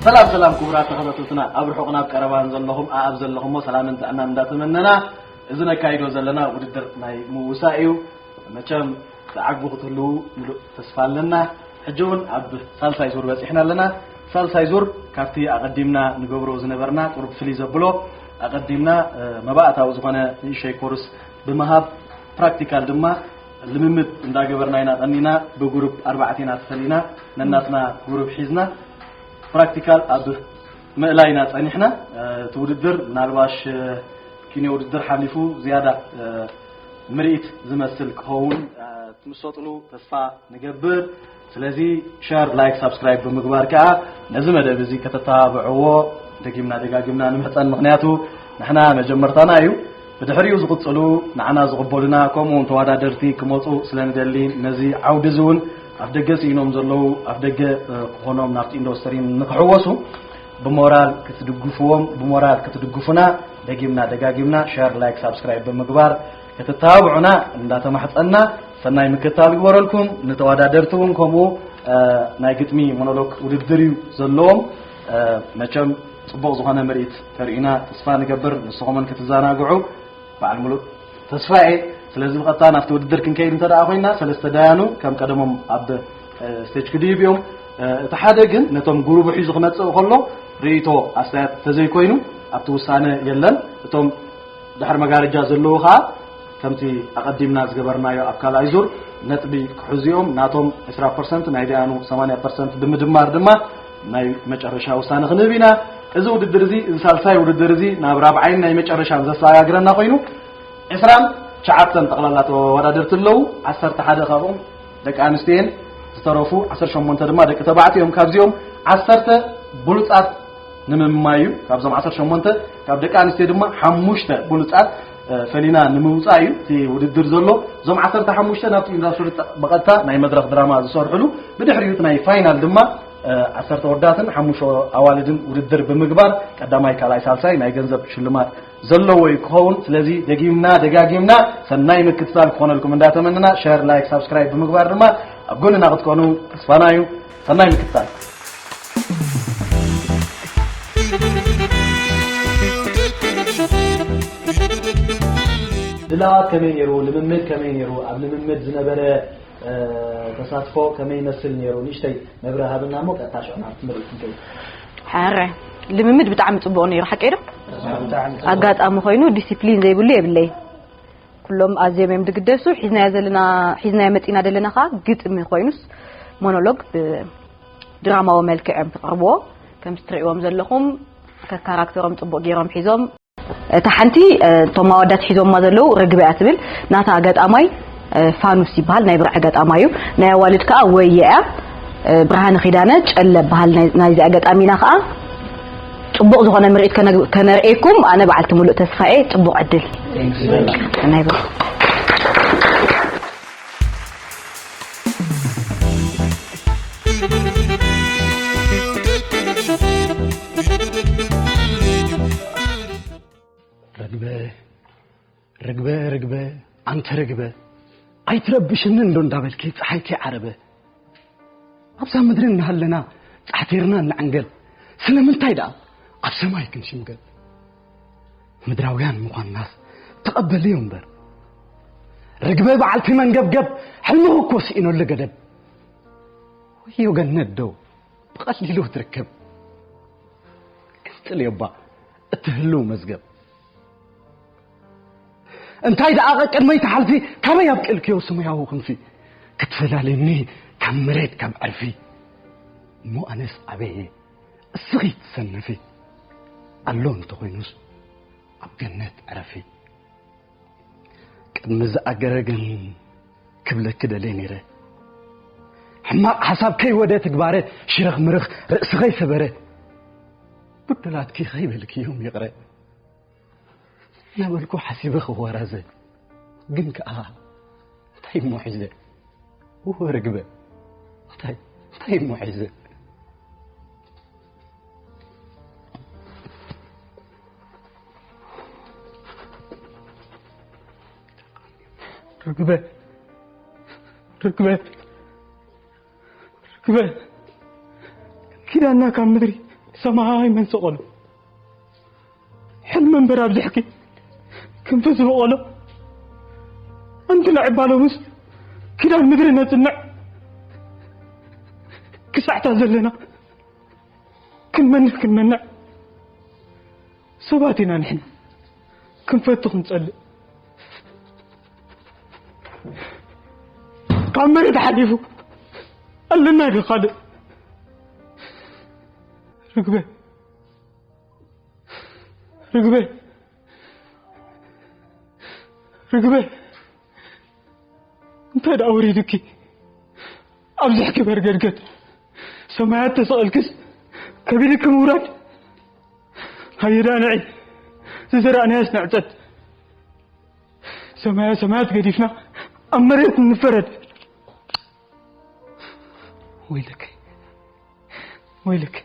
ሰላም ሰላም ክቡራት ተኸታተልትና፣ ኣብ ርሑቕ ናብ ቀረባን ዘለኹም ኣኣብ ዘለኹሞ ሰላምን ጥዕናን እንዳተመነና፣ እዚ ነካይዶ ዘለና ውድድር ናይ ምውሳእ እዩ። መቸም ትዓግቡ ክትህልዉ ምሉእ ተስፋ ኣለና። ሕጂ እውን ኣብ ሳልሳይ ዙር በጺሕና ኣለና። ሳልሳይ ዙር ካብቲ ኣቐዲምና ንገብሮ ዝነበርና ቁሩብ ፍልይ ዘብሎ፣ ኣቐዲምና መባእታዊ ዝኾነ ንእሸይ ኮርስ ብምሃብ፣ ፕራክቲካል ድማ ልምምድ እንዳገበርና ኢና ቀኒና። ብጉሩፕ ኣርባዕተ ኢና ተፈሊና፣ ነናትና ጉሩፕ ሒዝና ፕራክቲካል ኣብ ምእላይ ኢና ጸኒሕና። እቲ ውድድር ምናልባሽ ኪንዮ ውድድር ሓሊፉ ዝያዳ ምርኢት ዝመስል ክኸውን ትምሰጥሉ ተስፋ ንገብር። ስለዚ ሸር፣ ላይክ፣ ሳብስክራይብ ብምግባር ከኣ ነዚ መደብ እዚ ከተተባብዕዎ ደጊምና ደጋጊምና ንምሕጸን። ምኽንያቱ ንሕና መጀመርታና እዩ። ብድሕሪኡ ዝቕጽሉ ንዓና ዝቕበሉና ከምኡ እውን ተወዳደርቲ ክመጹ ስለ ንደሊ፣ ነዚ ዓውዲ እዚ እውን ኣፍ ደገ ስኢኖም ዘለዉ ኣፍ ደገ ክኾኖም ናብቲ ኢንዱስትሪ ንክሕወሱ ብሞራል ክትድግፍዎም፣ ብሞራል ክትድግፉና ደጊምና ደጋጊምና ሸር፣ ላይክ፣ ሳብስክራይብ ብምግባር ክትተባብዑና እንዳተማሕጸና፣ ሰናይ ምክትታል ይግበረልኩም። ንተወዳደርቲ እውን ከምኡ ናይ ግጥሚ ሞኖሎግ ውድድር እዩ ዘለዎም። መቸም ጽቡቕ ዝኾነ ምርኢት ተርእዩና ተስፋ ንገብር። ንስኹምን ክትዘናግዑ በዓል ሙሉእ ተስፋ እየ። ስለዚ ብቐጥታ ናብቲ ውድድር ክንከይድ እንተ ደኣ ኮይና፣ ሰለስተ ዳያኑ ከም ቀደሞም ኣብ ስቴጅ ክድይቡ እዮም። እቲ ሓደ ግን ነቶም ጉሩቡ ሒዙ ክመጽእ ከሎ ርእይቶ ኣስተያየት ተዘይኮይኑ ኣብቲ ውሳነ የለን። እቶም ድሕሪ መጋረጃ ዘለዉ ኸኣ ከምቲ ኣቐዲምና ዝገበርናዮ ኣብ ካልኣይ ዙር ነጥቢ ክሕዙ እዮም። ናቶም ዕስራ ፐርሰንት ናይ ደያኑ ሰማንያ ፐርሰንት ብምድማር ድማ ናይ መጨረሻ ውሳነ ክንህብ ኢና። እዚ ውድድር እዚ፣ እዚ ሳልሳይ ውድድር እዚ ናብ ራብዓይን ናይ መጨረሻን ዘሰጋግረና ኮይኑ፣ ዕስራን ትሽዓተን ጠቕላላ ተወዳደርቲ ኣለዉ። ዓሰርተ ሓደ ካብኦም ደቂ ኣንስትዮ እየን፣ ዝተረፉ ዓሰርተ ሸሞንተ ድማ ደቂ ተባዕትዮ እዮም። ካብዚኦም ዓሰርተ ብሉጻት ንምምማይ እዩ። ካብዞም ዓሰርተ ሸሞንተ ካብ ደቂ ኣንስትዮ ድማ ሓሙሽተ ብሉጻት ፈሊና ንምውጻእ እዩ እቲ ውድድር ዘሎ። እዞም ዓሰርተ ሓሙሽተ ናብቲ ኢንዱስትሪ ብቐጥታ ናይ መድረኽ ድራማ ዝሰርሕሉ፣ ብድሕሪኡ እቲ ናይ ፋይናል ድማ ዓሰርተ ወዳትን ሓሙሽተ ኣዋልድን ውድድር ብምግባር ቀዳማይ፣ ካልኣይ፣ ሳልሳይ ናይ ገንዘብ ሽልማት ዘለዎ እዩ ክኸውን። ስለዚ ደጊምና ደጋጊምና ሰናይ ምክትታል ክኾነልኩም እንዳተመነና፣ ሸር፣ ላይክ፣ ሳብስክራይብ ብምግባር ድማ ኣብ ጎንና ክትኮኑ ተስፋና እዩ። ሰናይ ምክትታል። ድላዋት ከመይ ነይሩ? ልምምድ ከመይ ነይሩ? ኣብ ልምምድ ዝነበረ ተሳትፎ ከመይ ይመስል ነይሩ? ንእሽተይ መብርሂ ሃብና እሞ ቀጥታ ሽዑ ናብቲ ምርኢት ክንከይድ። ሕረ፣ ልምምድ ብጣዕሚ ጽቡቕ ነይሩ፣ ሓቀይ ዶ? ኣጋጣሚ ኮይኑ ዲሲፕሊን ዘይብሉ የብለይ። ኩሎም ኣዝዮም እዮም ዝግደሱ። ሒዝናዮ ዘለና፣ ሒዝናዮ መጺና ዘለና ኸኣ ግጥሚ ኮይኑስ ሞኖሎግ ብድራማዊ መልክዕ እዮም ክቕርብዎ። ከምቲ ትርእይዎም ዘለኹም ከካራክተሮም ጽቡቕ ገይሮም ሒዞም። እታ ሓንቲ፣ እቶም ኣወዳት ሒዞማ ዘለዉ ርግበ እያ ትብል። ናታ ገጣማይ ፋኑስ ይበሃል፣ ናይ ብርዒ ገጣማይ እዩ። ናይ ኣዋልድ ከኣ ወየ እያ። ብርሃነ ኪዳነ ጨለ በሃል። ናይ ናይዚኣ ገጣሚና ከኣ ጽቡቕ ዝኾነ ምርኢት ከነ- ከነርእየኩም ኣነ በዓልቲ ሙሉእ ተስፋ እየ። ጽቡቕ ዕድል። ናይ ብርሃነ። ርግበ፣ ርግበ፣ ርግበ፣ ኣንቲ ርግበ፣ ኣይትረብሽኒ እንዶ እንዳበልኪ ጸሓይ ከይዓረበ። ኣብዛ ምድሪ እናሃለና ጻሕቲርና እንዕንገል፣ ስለምንታይ ደኣ ኣብ ሰማይ ክንሽምገል? ምድራውያን ምዃንናስ ተቐበልዮ እምበር። ርግበ በዓልቲ መንገብገብ፣ ሕልምኺ እኮ ስኢነሉ ገደብ። ወዮ ገነት ዶ ብቐሊሉ ትርከብ? ግንጽል እዮባ እትህልው መዝገብ። እንታይ ደኣ ቀቅድመይ ትሓልፊ፣ ካበይ ኣብቂልክዮ ሰማያዊ ክንፊ? ክትፈላልየኒ ካብ መሬት ካብ ዕርፊ። እሞ ኣነስ ኣበየ እስኺ ትሰነፊ? ኣሎ እንተኾይኑስ ኣብ ገነት ዕረፊ። ቅድሚ ዝኣገረ ግን ክብለኪ ደልየ ነይረ። ሕማቕ ሓሳብ ከይወደ ትግባረ ሽረኽ ምርኽ ርእሲ ከይሰበረ። ብድላትኪ ከይበልክዮም ይቕረ። እናበልኩ ሓሲበ ክወራዘ። ግን ከኣ እንታይ እሞ ሒዘ? እወ ርግበ። እንታይ እንታይ እሞ ሒዘ? ርግበ ርግበ ርግበ ኪዳና ካብ ምድሪ ሰማይ መን ሰቐሎ? ሕልሚ እምበር ኣብዚሕኪ ክንፊ ዝበቐሎ። ኣንቲ ንዕባሎምስ ኪዳን ምድሪ ነጽንዕ። ክሳዕታ ዘለና ክንመንህ ክንመንዕ ሰባት ኢና ንሕና። ክንፈቱ ክንጸልእ ካብ መሬት ሓሊፉ ኣለና ዶ ካልእ? ርግበ፣ ርግበ፣ ርግበ፣ እንታይ ደኣ ወሪዱኪ? ኣብዚሕኪ በርገድገድ ሰማያት ተሰቐልክስ ከቢድኪ ምውራድ። ሃየ ደኣ ንዒ፣ ዝዘራእናያስ ንዕጸድ። ሰማያ ሰማያት ገዲፍና ኣብ መሬት ንፈረድ። ወይለከይ፣ ወይለከይ፣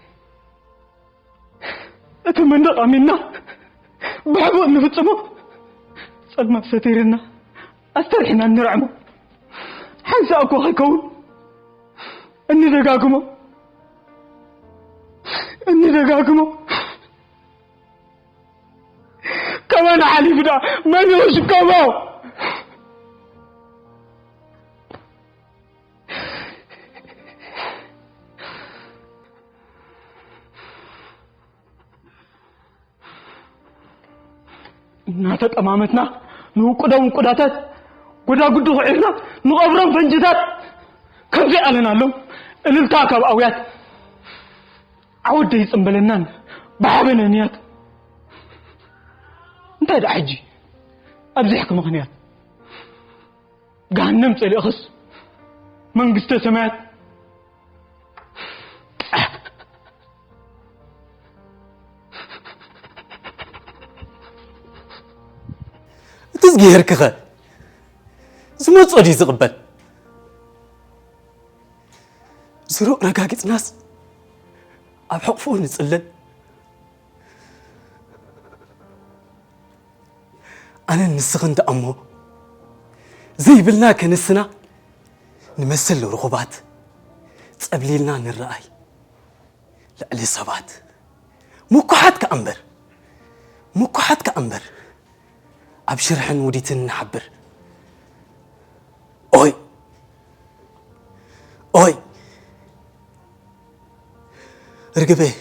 እቲ መንደቕ ኣሚንና ብሕቡእ እንፍጽሞ ጸልማት ሰቲርና ኣስተርሕና እንርዕሞ። ሓንሳእ እኮ ከይከውን እንደጋግሞ፣ እንደጋግሞ። ከመን ሓሊፍ ደኣ መን ይሽከሞ? እናተጠማመትና ንውቁዶም ውቁዳታት፣ ጎዳጉዲ ኹዒርና ንቐብሮም ፈንጅታት። ከምዚ ኣለናሎም እልልታ ካብ ኣውያት። ዓወት ደይጽምበለናን ብሓበነ ንያት። እንታይ ደኣ ሕጂ ኣብዚሕኪ ምኽንያት? ገሃነም ጸሊእኽስ መንግስተ ሰማያት። እቲ እግዚኣብሄርኪኸ ዝመጾ ድዩ ዝቕበል? ዝሩቕ ረጋጊጽናስ ኣብ ሕቕፍኡ ንጽለል። ኣነን ንስኽን ደኣ እሞ ዘይብልና ከንስና ንመስል ርኹባት፣ ጸብሊልና ንረኣይ ልዕሊ ሰባት። ምኩሓት ከኣ እምበር፣ ምኩሓት ከኣ እምበር ኣብ ሽርሕን ውዲትን ንሓብር። ኦይ፣ ኦይ፣ ርግበይ፣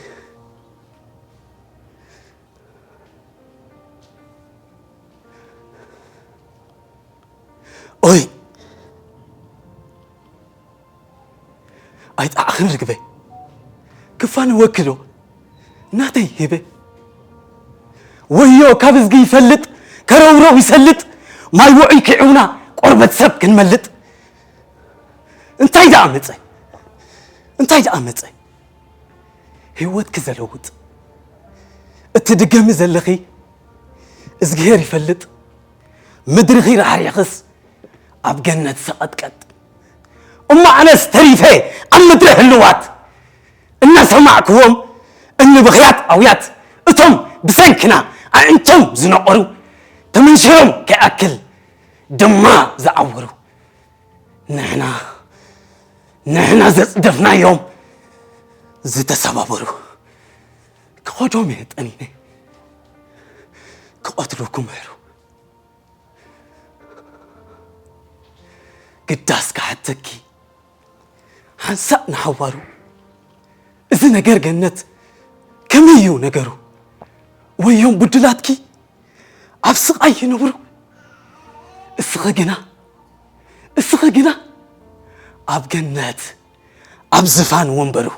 ኦይ፣ ኣይጣዕኽን ርግበይ፣ ክፋነወኪ ዶ ናተይ ህበ። ወዮ ካብ እዝጊ ይፈልጥ፣ ከረውረው ይሰልጥ፣ ማይ ውዑይ ኪዑና ቆርበት ሰብ ክንመልጥ። እንታይ ደኣ መጸ? እንታይ ደኣ መጸ? ህይወትኪ ዘለውጥ እትድገሚ ዘለኺ እዝግሄር ይፈልጥ። ምድርኺ ራሕሪኽስ ኣብ ገነት ሰቐጥቀጥ። እሞ ኣነስ ተሪፈ ኣብ ምድሪ ህልዋት እናሰማዕክዎም እኒ ብኽያት ኣውያት እቶም ብሰንክና ኣዒንቶም ዝነቐሩ ተመንሽሮም ከይኣክል ድማ ዝዓወሩ። ንሕና፣ ንሕና ዘጽደፍናዮም ዝተሰባበሩ። ክኸዶም እየ ጠኒነ፣ ክቐትሉ ክምሕሩ። ግዳስ ክሓተኪ ሓንሳእ ንሓዋሩ። እዚ ነገር ገነት ከመይ እዩ ነገሩ? ወዮም ብድላትኪ ኣብ ስቓይ ይነብሩ። እስኺ ግና፣ እስኺ ግና ኣብ ገነት ኣብ ዝፋን ወንበሩ።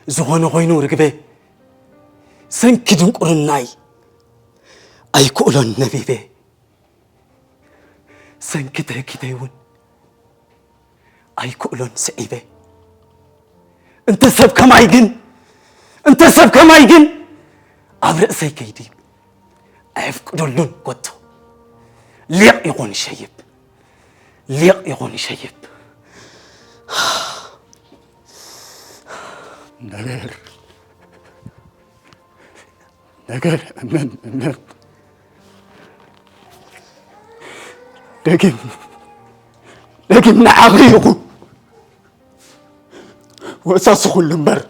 ዝኾነ ኮይኑ ርግበ፣ ሰንኪ ድንቁርናይ ኣይክእሎን ነቢበ። ሰንኪ ትህኪተይ እውን ኣይክእሎን ስዒበ። እንተ ሰብ ከማይ ግን፣ እንተ ሰብ ከማይ ግን ኣብ ርእሰይ ከይዲ ኣየፍቅደሉን ኮቶ። ሊቕ ይኹን ይሸይብ፣ ሊቕ ይኹን ይሸይብ። ነገር፣ ነገር እመን፣ እመን። ደጊም፣ ደጊም ንዓኺ ይኹ ወሳሲ ኩሉ እምበር፣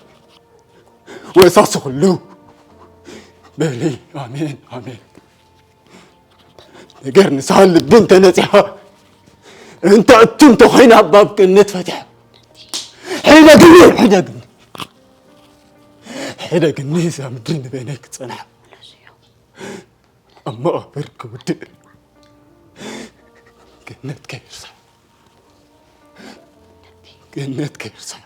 ወሳሲ ኩሉ። በሊ ኣሜን፣ ኣሜን። ነገር ንስኻ ልቢ እንተነጺኻ፣ እንተ እቱ እንተኾይና ኣብ ባብ ገነት ፈትሐ። ሕደግኒ፣ ሕደግኒ፣ ሕደግኒ። እዛ ምድሪ ንበይነይ ክጸንሓ፣ ኣብ መቓብር ክውድእ። ገነት ከይርሳዕ፣ ገነት ከይርሳዕ።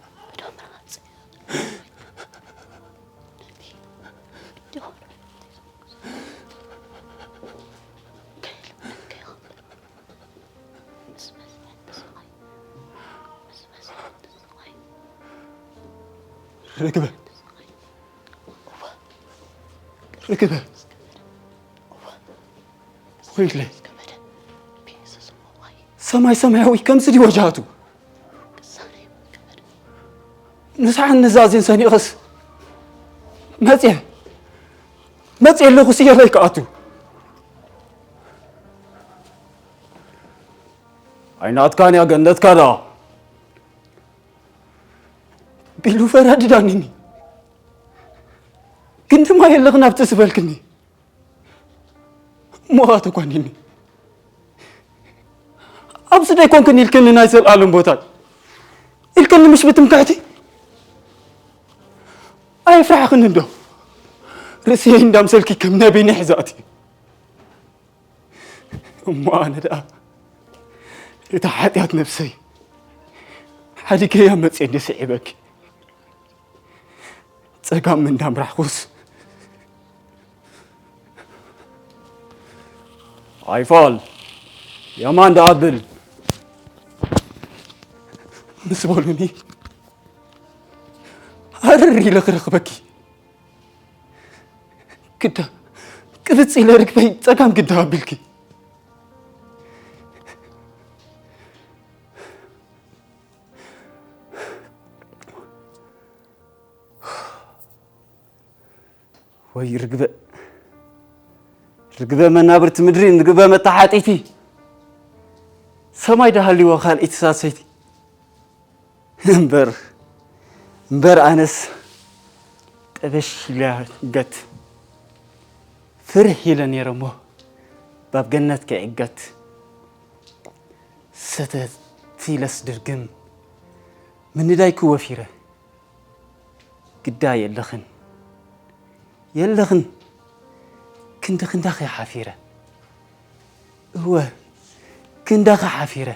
ርግበ፣ ርግበ፣ ወይለይ፣ ሰማይ ሰማያዊ ከምዚ ድዩ ወጃቱ? ንስሓን ንዛዜን ሰኒቕስ መጽየ፣ መጽየ ኣለኹ ስየለይ ክኣቱ። ኣይናትካን እያ ገነትካ ደኣ። ቢሉ ፈረድዳኒኒ። ግን ድማ የለኽን ኣብቲ ዝበልክኒ። እሞ ተኳኒኒ። ኣብዚ ዶ ኣይኮንክን ኢልክኒ ናይ ዘልኣለም ቦታ ኢልክኒ ምሽ ብትምክሕቲ? ኣይፍራሕኽን እንዶ? ርእስየይ እንዳምሰልኪ ከም ነቢኒ ሕዛእቲ። እሞ ኣነ ደኣ እታ ሓጢኣት ነብሰይ ሓዲገያ መጽየ እንደ ስዒበኪ። ጸጋም እንዳምራሕኩስ፣ "ኣይፋል፣ የማን ደኣ ብል" ምስ በሉኒ፣ ሃረር ኢለ ክረኽበኪ። ግዳ ቅብጽ ኢለ ርግበይ ጸጋም ግዳ ኣቢልኪ። ወይ ርግበ፣ ርግበ መናብርቲ ምድሪ፣ ርግበ መተሓጢቲ፣ ሰማይ ደሃልይዎ ካልኢት ሳሰይቲ። እምበር፣ እምበር ኣነስ ጠበሽ ኢለ ገት ፍርሕ ኢለ ነይረ እሞ፣ ባብ ገነት ክዕገት ሰተት ኢለስ ድርግም ምንዳይኪ ወፊረ። ግዳ የለኽን፣ የለኽን፣ ክንዲ ክንዳኺ ሓፊረ። እወ፣ ክንዳኺ ሓፊረ።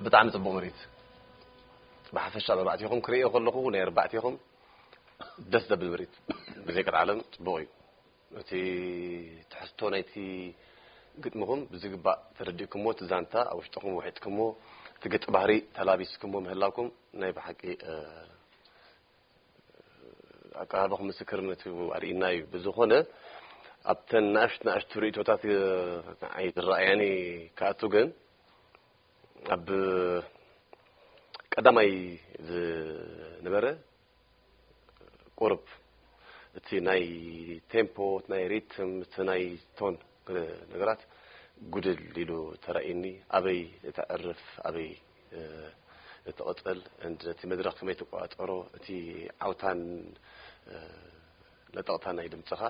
ብጣዕሚ ጽቡቕ ምርኢት። ብሓፈሻ ኣብ ኣርባዕቲኹም ክርእዮ ከለኹ ናይ ኣርባዕቲኹም ደስ ዘብል ምርኢት ብዘይ ቀልዓለም ጽቡቕ እዩ። እቲ ትሕዝቶ ናይቲ ግጥምኹም ብዝግባእ ተረዲእኩሞ፣ እቲ ዛንታ ኣብ ውሽጥኹም ውሒጥኩሞ፣ እቲ ገጸ ባህሪ ተላቢስኩሞ ምህላውኩም ናይ ብሓቂ ኣቀራርባኹም ምስክርነት እዩ ኣርእዩና እዩ። ብዝኾነ ኣብተን ንኣሽቱ ንኣሽቱ ርእይቶታት ንዓይ ዝረኣያኒ ክኣቱ ግን ኣብ ቀዳማይ ዝነበረ ቁሩብ እቲ ናይ ቴምፖ፣ እቲ ናይ ሪትም፣ እቲ ናይ ቶን ነገራት ጉድል ኢሉ ተራእዩኒ። ኣበይ ተዕርፍ፣ ኣበይ ትቕጽል፣ and ነቲ መድረኽ ከመይ ትቆጻጸሮ፣ እቲ ዓውታን ለጠቕታ ናይ ድምጽኻ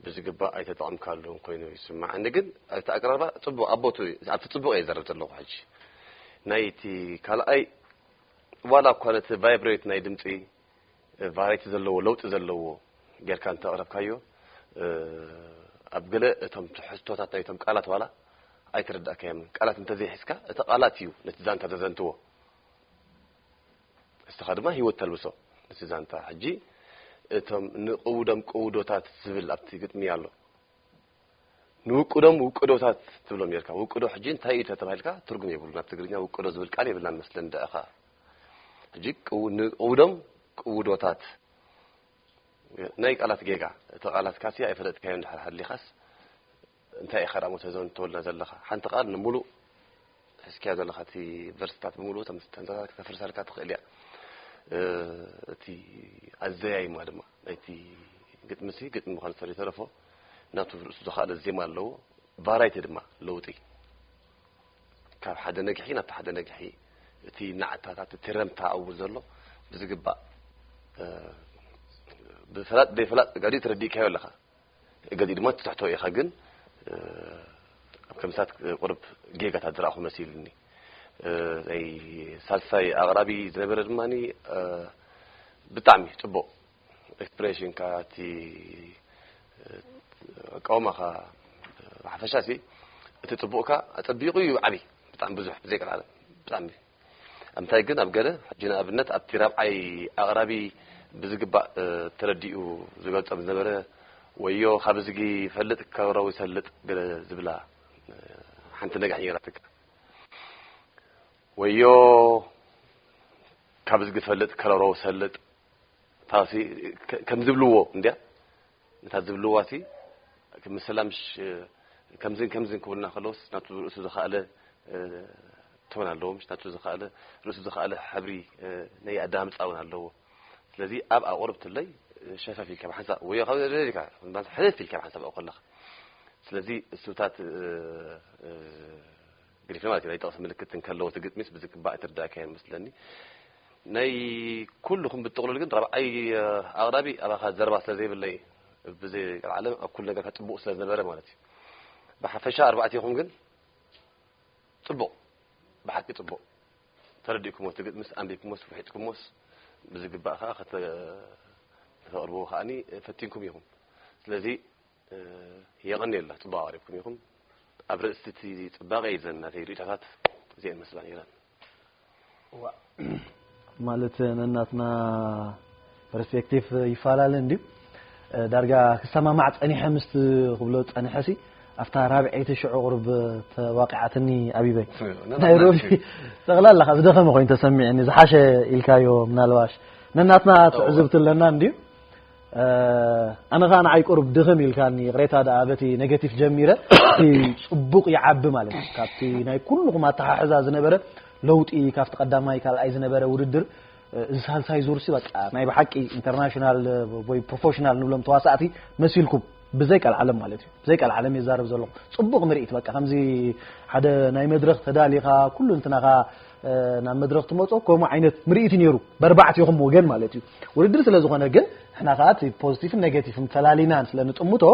ብዝግባእ ኣይተጠቐምካሉን ኮይኑ ይስምዓኒ። ግን እቲ ኣቀራርባ ጽቡቕ ኣብ ቦትኡ እዩ። ኣብቲ ጽቡቕ እየ ዝዛረብ ዘለኹ ሕጂ። ናይቲ ካልኣይ ዋላ እኳ ነቲ ቫይብሬት ናይ ድምጺ ቫራይቲ ዘለዎ ለውጢ ዘለዎ ጌርካ እንተቕረብካዮ ኣብ ገለ እቶም ትሕዝቶታት ናይቶም ቃላት ዋላ ኣይተረዳእካዮምን። ቃላት እንተዘይሒዝካ እቲ ቃላት እዩ ነቲ ዛንታ ዘዘንትዎ። ንስኻ ድማ ህይወት ተልብሶ ነቲ ዛንታ። ሕጂ እቶም ንቅውዶም ቅውዶታት ዝብል ኣብቲ ግጥሚ ኣሎ። ንውቅዶም ውቅዶታት ትብሎም ኔርካ። ውቅዶ ሕጂ እንታይ እዩ ተተባሂልካ ትርጉም የብሉን። ኣብ ትግርኛ ውቅዶ ዝብል ቃል የብልናን መስለን ደኣኻ። ሕጂ ቅው- ንቅውዶም ቅውዶታት ናይ ቃላት ጌጋ፣ እቲ ቃላት ካሲ ኣይፈለጥካዮ እንድሕር ሃሊኻስ እንታይ ኢኻ ደኣ ተዘንትወልና ዘለኻ? ሓንቲ ቃል ንምሉእ ሕዝክያ ዘለኻ፣ እቲ ቨርስታት ብምሉእ ተምስ-፣ ተምሳሳት ከተፍርሰልካ ትኽእል እያ። እ፣ እቲ ኣዘያይማ ድማ ናይቲ ግጥሚ ሲ ግጥሚ ምዃኑ ዝተረፎ ናቱ ርእሱ ዝኸኣለ ዜማ ኣለዎ። ቫራይቲ ድማ ለውጢ ካብ ሓደ ነግሒ ናብቲ ሓደ ነግሒ እቲ ናዕታታት እቲ ረምታ ኣብኡ ዘሎ ብዝግባእ፣ እ፣ ብፍላጥ ዘይፍላጥ ገዲኡ ተረዲእካዮ ኣለኻ። ገዲኡ ድማ ትትሕቶ ኢኻ። ግን፣ እ፣ ኣብ ከምሳት ቁርብ ጌጋታት ዝረኣኹ መሲልኒ። እ፣ ናይ ሳልሳይ ኣቕራቢ ዝነበረ ድማኒ፣ እ፣ ብጣዕሚ ጽቡቕ ኤክስፕሬሽንካ፣ እቲ፣ እ፣ ኣቃውማኻ ብሓፈሻ ሲ እቲ ጽቡቕካ ኣጸቢቑ እዩ ዓቢ፣ ብጣዕሚ ብዙሕ ብዘይቀልዓለም ብጣዕሚ። ኣምታይ ግን ኣብ ገለ ሕጂ ንኣብነት ኣብቲ ራብዓይ ኣቕራቢ ብዝግባእ፣ እ፣ ተረዲኡ ዝገልጾም ዝነበረ፣ "ወዮ ካብ እዝጊ ይፈልጥ ከረው ይሰልጥ" ገለ ዝብላ፣ እ፣ ሓንቲ ነጋሕ ነይራትካ። "ወዮ ካብ እዝጊ ይፈልጥ ከረው ይሰልጥ" ታሲ ከ-፣ ከም ዝብልዎ እንድያ። ነታ ዝብልዋ ሲ፣ ምስላ ምሽ ከምዝን ከምዝን ክብሉና ከለውስ፣ ናቱ ርእሱ ዝኸኣለ፣ እ፣ ቶን ኣለዎ፣ ምሽ ናቱ ዝኸኣለ፣ ርእሱ ዝኸኣለ ሕብሪ፣ እ፣ ናይ ኣደማምጻ እውን ኣለዎ። ስለዚ ኣብ ኣቑርብትለይ፣ እ፣ ሸፈፍ ኢልካ ብሓንሳብ፣ ወይ ካብ ደረጃ ኢልካ፣ ሕልፍ ኢልካ ብሓንሳብ ኣብኡ ከለኻ። ስለዚ እሱታት፣ እ፣ እ፣ ግሪፍ ማለት እዩ። ናይ ጠቕሲ ምልክት እንከለዎ እቲ ግጥሚስ ብዝግባእ ኣይተረዳእካዮን መስለኒ። ናይ ኩልኹም ብጥቕሉል ግን ራብዓይ ኣቕራቢ ኣባኻ ዘረባ ስለ ዘይብለይ፣ ብዘይ ቀልዓለም ኣብ ኩሉ ነገር ጽቡቕ ስለ ዝነበረ ማለት እዩ። ብሓፈሻ ኣርባዕቲኹም ግን ጽቡቕ፣ ብሓቂ ጽቡቕ ተረዲእኩሞ፣ እቲ ግጥምስ ኣንቢብኩሞስ ውሒጥኩሞስ ብዝግባእ ከኣ ከተ-፣ ከተቕርብዎ ከኣኒ ፈቲንኩም ኢኹም። ስለዚ እ፣ የቐንየልና፣ ጽቡቕ ኣቕሪብኩም ኢኹም። ኣብ ርእሲ እቲ ጽባቐ እዩ ዘን ናተይ ርእይቶታት እዚአን መስላ ነይረን። እዋ፣ ማለት ነናትና ፐርስፔክቲቭ ይፈላለ እንድዩ። እ፣ ዳርጋ ክሰማማዕ ጸኒሐ ምስቲ ክብሎ ጸኒሐ ሲ፣ ኣብታ ራብዐይቲ ሽዑ ቁሩብ ተዋቂዓትኒ ኣቢበይ። እዋ፣ ናይ ሮቢ ጠቕላላ ካብ ዝደኸመ ኮይኑ ተሰሚዕኒ፣ ዝሓሸ ኢልካዮ ምናልባሽ። ነናትና ትዕዝብቲ ኣለና እንድዩ። እ፣ ኣነ ኸኣ ንዓይ ቁሩብ ድኽም ኢልካኒ፣ ይቕሬታ ደኣ በቲ ኔጌቲቭ ጀሚረ፣ እቲ ጽቡቕ ይዓቢ ማለት እዩ። ካብቲ ናይ ኩልኹም ኣተሓሕዛ ዝነበረ ለውጢ፣ ካብቲ ቀዳማይ ካልኣይ ዝነበረ ውድድር፣ እ፣ እዚ ሳልሳይ ዙርሲ በቃ ናይ ብሓቂ ኢንተርናሽናል ወይ ፕሮፌሽናል ንብሎም ተዋሳእቲ መሲልኩም፣ ብዘይ ቀልዓለም ማለት እዩ። ብዘይ ቀልዓለም ይዛረብ ዘለኹ። ጽቡቕ ምርኢት በቃ፣ ከምዚ ሓደ ናይ መድረኽ ተዳሊኻ፣ ኩሉ እንትናኻ፣ እ፣ ናብ መድረኽ ትመጾ፣ ከምኡ ዓይነት ምርኢት እዩ ነይሩ፣ በርባዕቲኹም ወገን ማለት እዩ። ውድድር ስለ ዝኾነ ግን፣ ንሕና ከኣ እቲ ፖዚቲቭን ኔጌቲቭን ፈላሊናን ስለ ንጥምቶ፣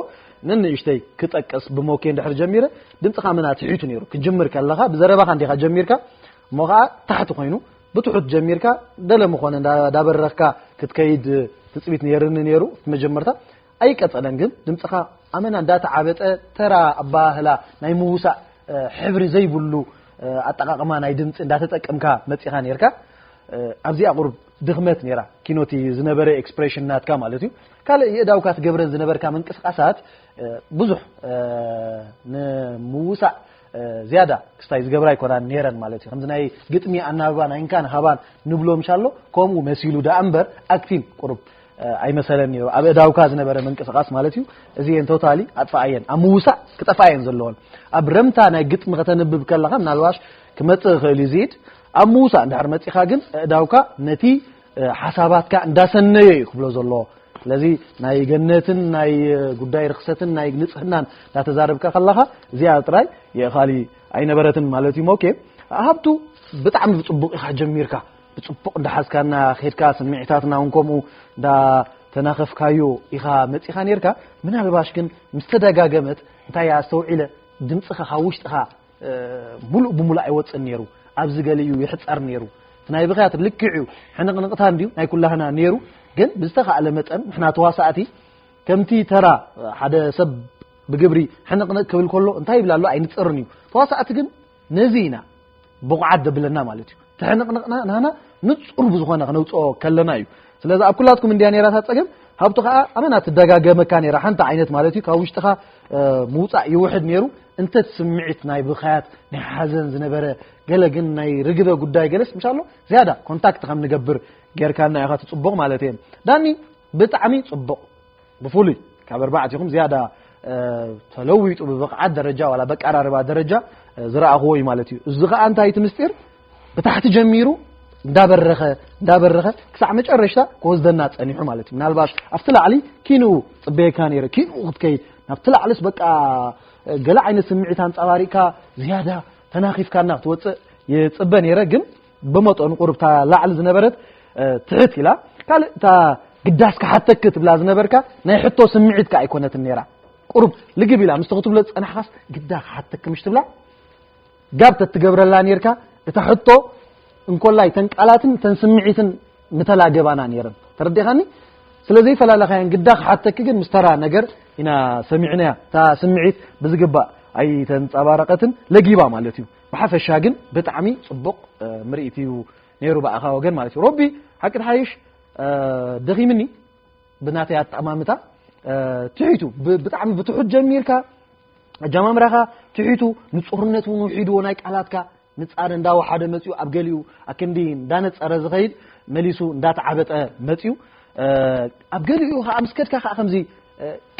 ንንእሽተይ ክጠቅስ ብሞኬ እንድሕር ጀሚረ፣ ድምጽኻ መና ትሒቱ ነይሩ። ክጅምር ከለኻ፣ ብዘረባኻ እንዲኻ ጀሚርካ፣ እሞ ኸኣ ታሕቲ ኮይኑ፣ ብትሑት ጀሚርካ፣ ደለ ምኾነ እንዳ-፣ እንዳበረኽካ ክትከይድ ትጽቢት ነይርኒ ነይሩ፣ እቲ መጀመርታ። ኣይቀጸለን ግን፣ ድምጽኻ ኣመና እንዳተዓበጠ፣ ተራ ኣባህላ ናይ ምውሳእ፣ እ፣ ሕብሪ ዘይብሉ፣ እ፣ ኣጠቓቕማ ናይ ድምጺ እንዳተጠቀምካ መጺኻ ነይርካ። እ፣ ኣብዚኣ ቁሩብ ድኽመት ነይራ፣ ኪኖቲ ዝነበረ ኤክስፕሬሽን ናትካ ማለት እዩ። ካልእ የእዳውካ ትገብረን ዝነበርካ ምንቅስቓሳት፣ እ፣ ብዙሕ፣ እ፣ ንምውሳእ፣ እ፣ ዝያዳ ክስታይ ዝገብራ ኣይኮናን ነይረን ማለት እዩ። ከምዚ ናይ ግጥሚ ኣናብባ ናይ እንካን ሃባን ንብሎ ምሻሎ፣ ከምኡ መሲሉ ደኣ እምበር ኣክቲንግ ቁሩብ እ፣ ኣይመሰለን ነይሩ። ኣብ እዳውካ ዝነበረ ምንቅስቓስ ማለት እዩ። እዚኤን ቶታሊ ኣጥፍኣየን። ኣብ ምውሳእ ክጠፍኣየን ዘለዎን። ኣብ ረምታ ናይ ግጥሚ ከተንብብ ከለኻ ምናልባሽ ክመጽእ ይኽእል እዩ ዝኢድ። ኣብ ምውሳእ እንድሕር መጺኻ ግን እዳውካ ነቲ፣ እ፣ ሓሳባትካ እንዳሰነየ እዩ ክብሎ ዘለዎ። ስለዚ ናይ ገነትን ናይ፣ እ፣ ጉዳይ ርኽሰትን ናይ ንጽህናን እንዳተዛረብካ ከለኻ እዚኣ ጥራይ የእኻሊ ኣይነበረትን ማለት እዩ። ኦኬ፣ ሃብቱ ብጣዕሚ ብጽቡቕ ኢኻ ጀሚርካ። ብጽቡቕ እንዳሓዝካና ኬድካ፣ ስምዒታትና እውን ከምኡ እንዳተናኸፍካዮ ኢኻ መጺኻ ኔርካ። ምናልባሽ ግን ምስ ተደጋገመት፣ እንታይ እያ ኣስተውዒለ፣ ድምጽኻ ካብ ውሽጥኻ፣ እ፣ ሙሉእ ብሙሉእ ኣይወጽእን ኔሩ። ኣብዚ ገሊኡ ይሕጸር ኔሩ። እቲ ናይ ብኽያት ልክዕ እዩ፣ ሕንቕንቕታ እንድዩ ናይ ኩላህና ኔሩ። ግን ብዝተኻእለ መጠን ንሕና ተዋሳእቲ ከምቲ ተራ ሓደ ሰብ ብግብሪ ሕንቕንቕ ክብል ከሎ እንታይ ይብል ኣሎ ኣይንጽርን እዩ። ተዋሳእቲ ግን ነዚ ኢና ብቑዓት ዘብለና ማለት እዩ። ተሕንቕንቕና ናህና ንጹር ብዝኾነ ክነውጽኦ ከለና እዩ። ስለዚ ኣብ ኩላትኩም እንድያ ነይራ እታ ጸገም፣ ሃብቱ ከኣ ኣመና ትደጋገመካ ነይራ፣ ሓንቲ ዓይነት ማለት እዩ። ካብ ውሽጥኻ፣ እ፣ ምውጻእ ይውሕድ ነይሩ። እንተ ስምዒት ናይ ብኻያት፣ ናይ ሓዘን ዝነበረ፣ ገለ ግን ናይ ርግበ ጉዳይ ገለስ ምሻሎ ዝያዳ ኮንታክት ከም ንገብር ጌርካና ኢኻ፣ ትጽቡቕ ማለት እየ። ዳኒ፣ ብጣዕሚ ጽቡቕ። ብፍሉይ ካብ ኣርባዕቲኹም ዝያዳ ተለዊጡ ብብቕዓት ደረጃ ዋላ በቀራርባ ደረጃ ዝረኣኽዎ እዩ ማለት እዩ። እዚ ኸዓ እንታይ እቲ ምስጢር ብታሕቲ ጀሚሩ እንዳበረኸ እንዳበረኸ ክሳዕ መጨረሽታ ክወስደና ጸኒሑ ማለት እዩ። ምናልባት ኣብቲ ላዕሊ ኪንኡ ጽበየካ ነይረ፣ ኪንኡ ክትከይድ ናብቲ ላዕልስ በቃ ገለ ዓይነት ስምዒት ኣንጸባሪቕካ ዝያዳ ተናኺፍካና ክትወጽእ ይጽበ ነይረ። ግን ብመጠኑ ቁርብታ ላዕሊ ዝነበረት ትሕት ኢላ። ካልእ እታ ግዳስ ክሓተክ ትብላ ዝነበርካ ናይ ሕቶ ስምዒት ከኣ ኣይኮነትን ነይራ። ቁሩብ ልግብ ኢላ ምስቲ ክትብሎ ዝጸናሕካስ ግዳ ክሓተክ ምሽ ትብላ ጋብ ተትገብረላ ነይርካ። እታ ሕቶ እንኮላይ ተን ቃላትን ተን ስምዒትን ምተላገባና ነይረን። ተረዲኻኒ? ስለ ዘይፈላለኻያን ግዳ ክሓተክ ግን ምስ ተራ ነገር ኢና ሰሚዕናያ። እታ ስምዒት ብዝግባእ ኣይተንጸባረቐትን ለጊባ ማለት እዩ። ብሓፈሻ ግን ብጣዕሚ ጽቡቕ ምርኢት እዩ ነይሩ ብኣኻ ወገን ማለት እዩ። ሮቢ ሓቂ ትሓይሽ ደኺምኒ ብናተይ ኣጠማምታ ትሒቱ ብጣዕሚ ብትሑት ጀሚርካ ኣጀማምራኻ ትሒቱ ንጹርነት እውን ውሒድዎ ናይ ቃላትካ ንጻረ እንዳወሓደ መጺኡ ኣብ ገሊኡ ኣክንዲ እንዳነጸረ ዝኸይድ መሊሱ እንዳተዓበጠ መጺኡ ኣብ ገሊኡ ከዓ ምስ ከድካ ከዓ ከምዚ